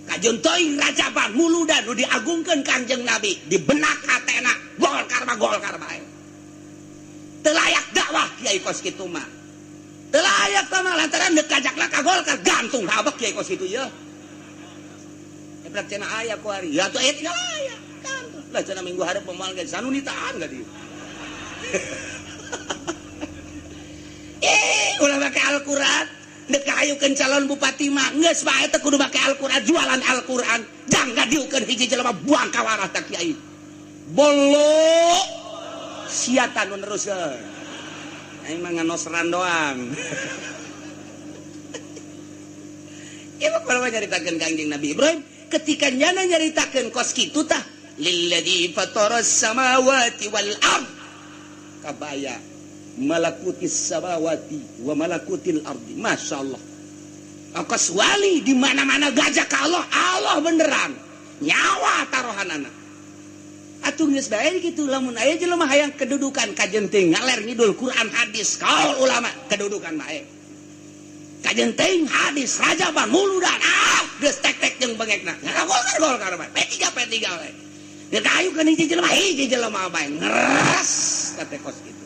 Kajeun teuing rajaban muludan nu diagungkeun Kangjeng Nabi, di benak hatena Golkar mah Golkar bae. Teu layak dakwah kiai kos kitu mah. Teu layak mah lantaran deuk kajakna ka Golkar gantung habek kiai kos kitu yeuh. Eprak cenah aya kuari. Ya atuh aya tinggal aya. Gantung. Lah cenah minggu hareup moal ge sanunitaan ka dieu. Ulah make Al-Qur'an. Dek hayukeun calon bupati mah geus bae teh kudu make Al-Qur'an, jualan Al-Qur'an. Jang ngadiukeun hiji jelema buang ka warah tah kiai. Bolo siatan nu neruskeun. Aing mah nganosran doang. Ieu mah kalau nyaritakeun Kangjeng Nabi Ibrahim ketika nyana nyaritakeun kos kitu tah lilladzi fataras samawati wal ard kabaya malakutis samawati wa malakutil ardi. Masya Allah. Angkos wali di mana-mana gajah ka Allah, Allah beneran nyawa taruhanana. Atuh geus bae kitu lamun aya jelema hayang kedudukan kajeun teh ngaler ngidul Quran hadis kaul ulama kedudukan bae. Kajeun teuing hadis rajaban muludan geus tek-tek jeung bengekna. Golkar Golkar bae P3 P3 bae. Deuk hayukeun hiji jelema hiji jelema bae ngeres kate kos kitu.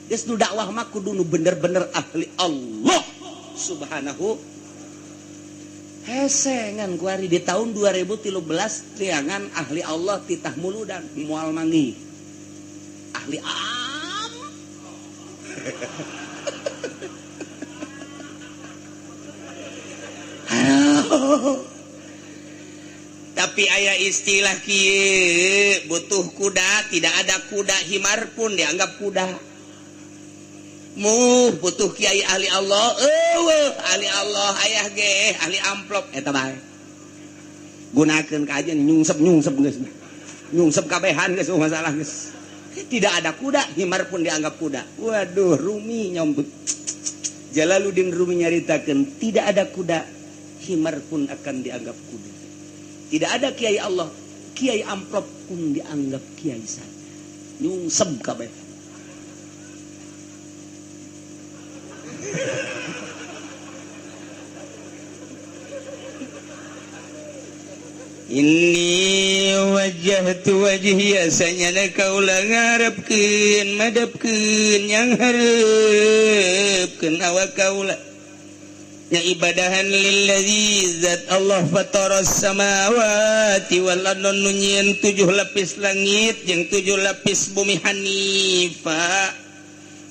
Geus nu dakwah mah kudu nu bener-bener ahli Allah subhanahu. Hesengan kuari di tahun 2013 tiangan ahli Allah titah muludan moal mangi. Ahli am. Aduh. Tapi aya istilah kieu butuh kuda, tidak ada kuda himar pun dianggap kuda. Muh butuh kiai ahli Allah, eueuh ahli Allah ayah ge ahli amplop eta bae. Gunakeun ka aja nyungsep-nyungsep geus. Nyungsep kabehan geus masalah geus. Tidak ada kuda, himar pun dianggap kuda. Waduh, Rumi nyombut. Jalaluddin Rumi nyaritakeun tidak ada kuda, himar pun akan dianggap kuda. Tidak ada kiai Allah, kiai amplop pun dianggap kiai saja. Nyungsep kabeh. Inni wajjahtu wajhiya sanyana kaula ngarepkeun madepkeun yang hareupeun awak kaula nya ibadahan lillazi zat Allah fataras samawati wal ardi nu nyieun 7 lapis langit jeung 7 lapis bumi hanifa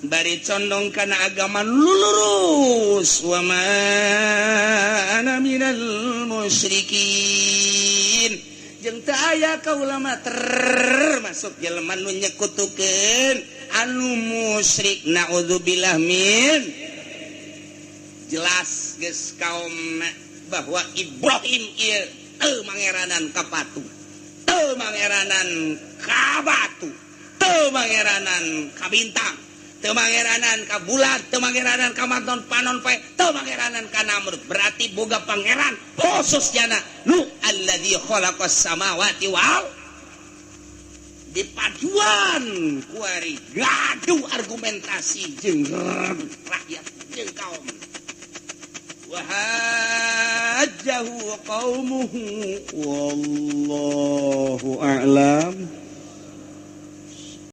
bari condong kana agama lurus wa ma ana minal musyrikin jeung teu aya kaula mah termasuk jelema nu nyekutukeun anu musyrik naudzubillah min. Jelas geus kaum bahwa Ibrahim ieu teu mangeranan ka patu, teu mangeranan ka batu, teu mangeranan ka bintang, teu mangeranan ka bulan, teu mangeranan ka manton panon poe, teu mangeranan ka Namrud. Berarti boga pangeran khusus jana nu alladzi khalaqas samawati wal dipaduan kuari gaduh argumentasi jeung rakyat jeung kaum. Wa hajjahu qaumuhu wallahu a'lam.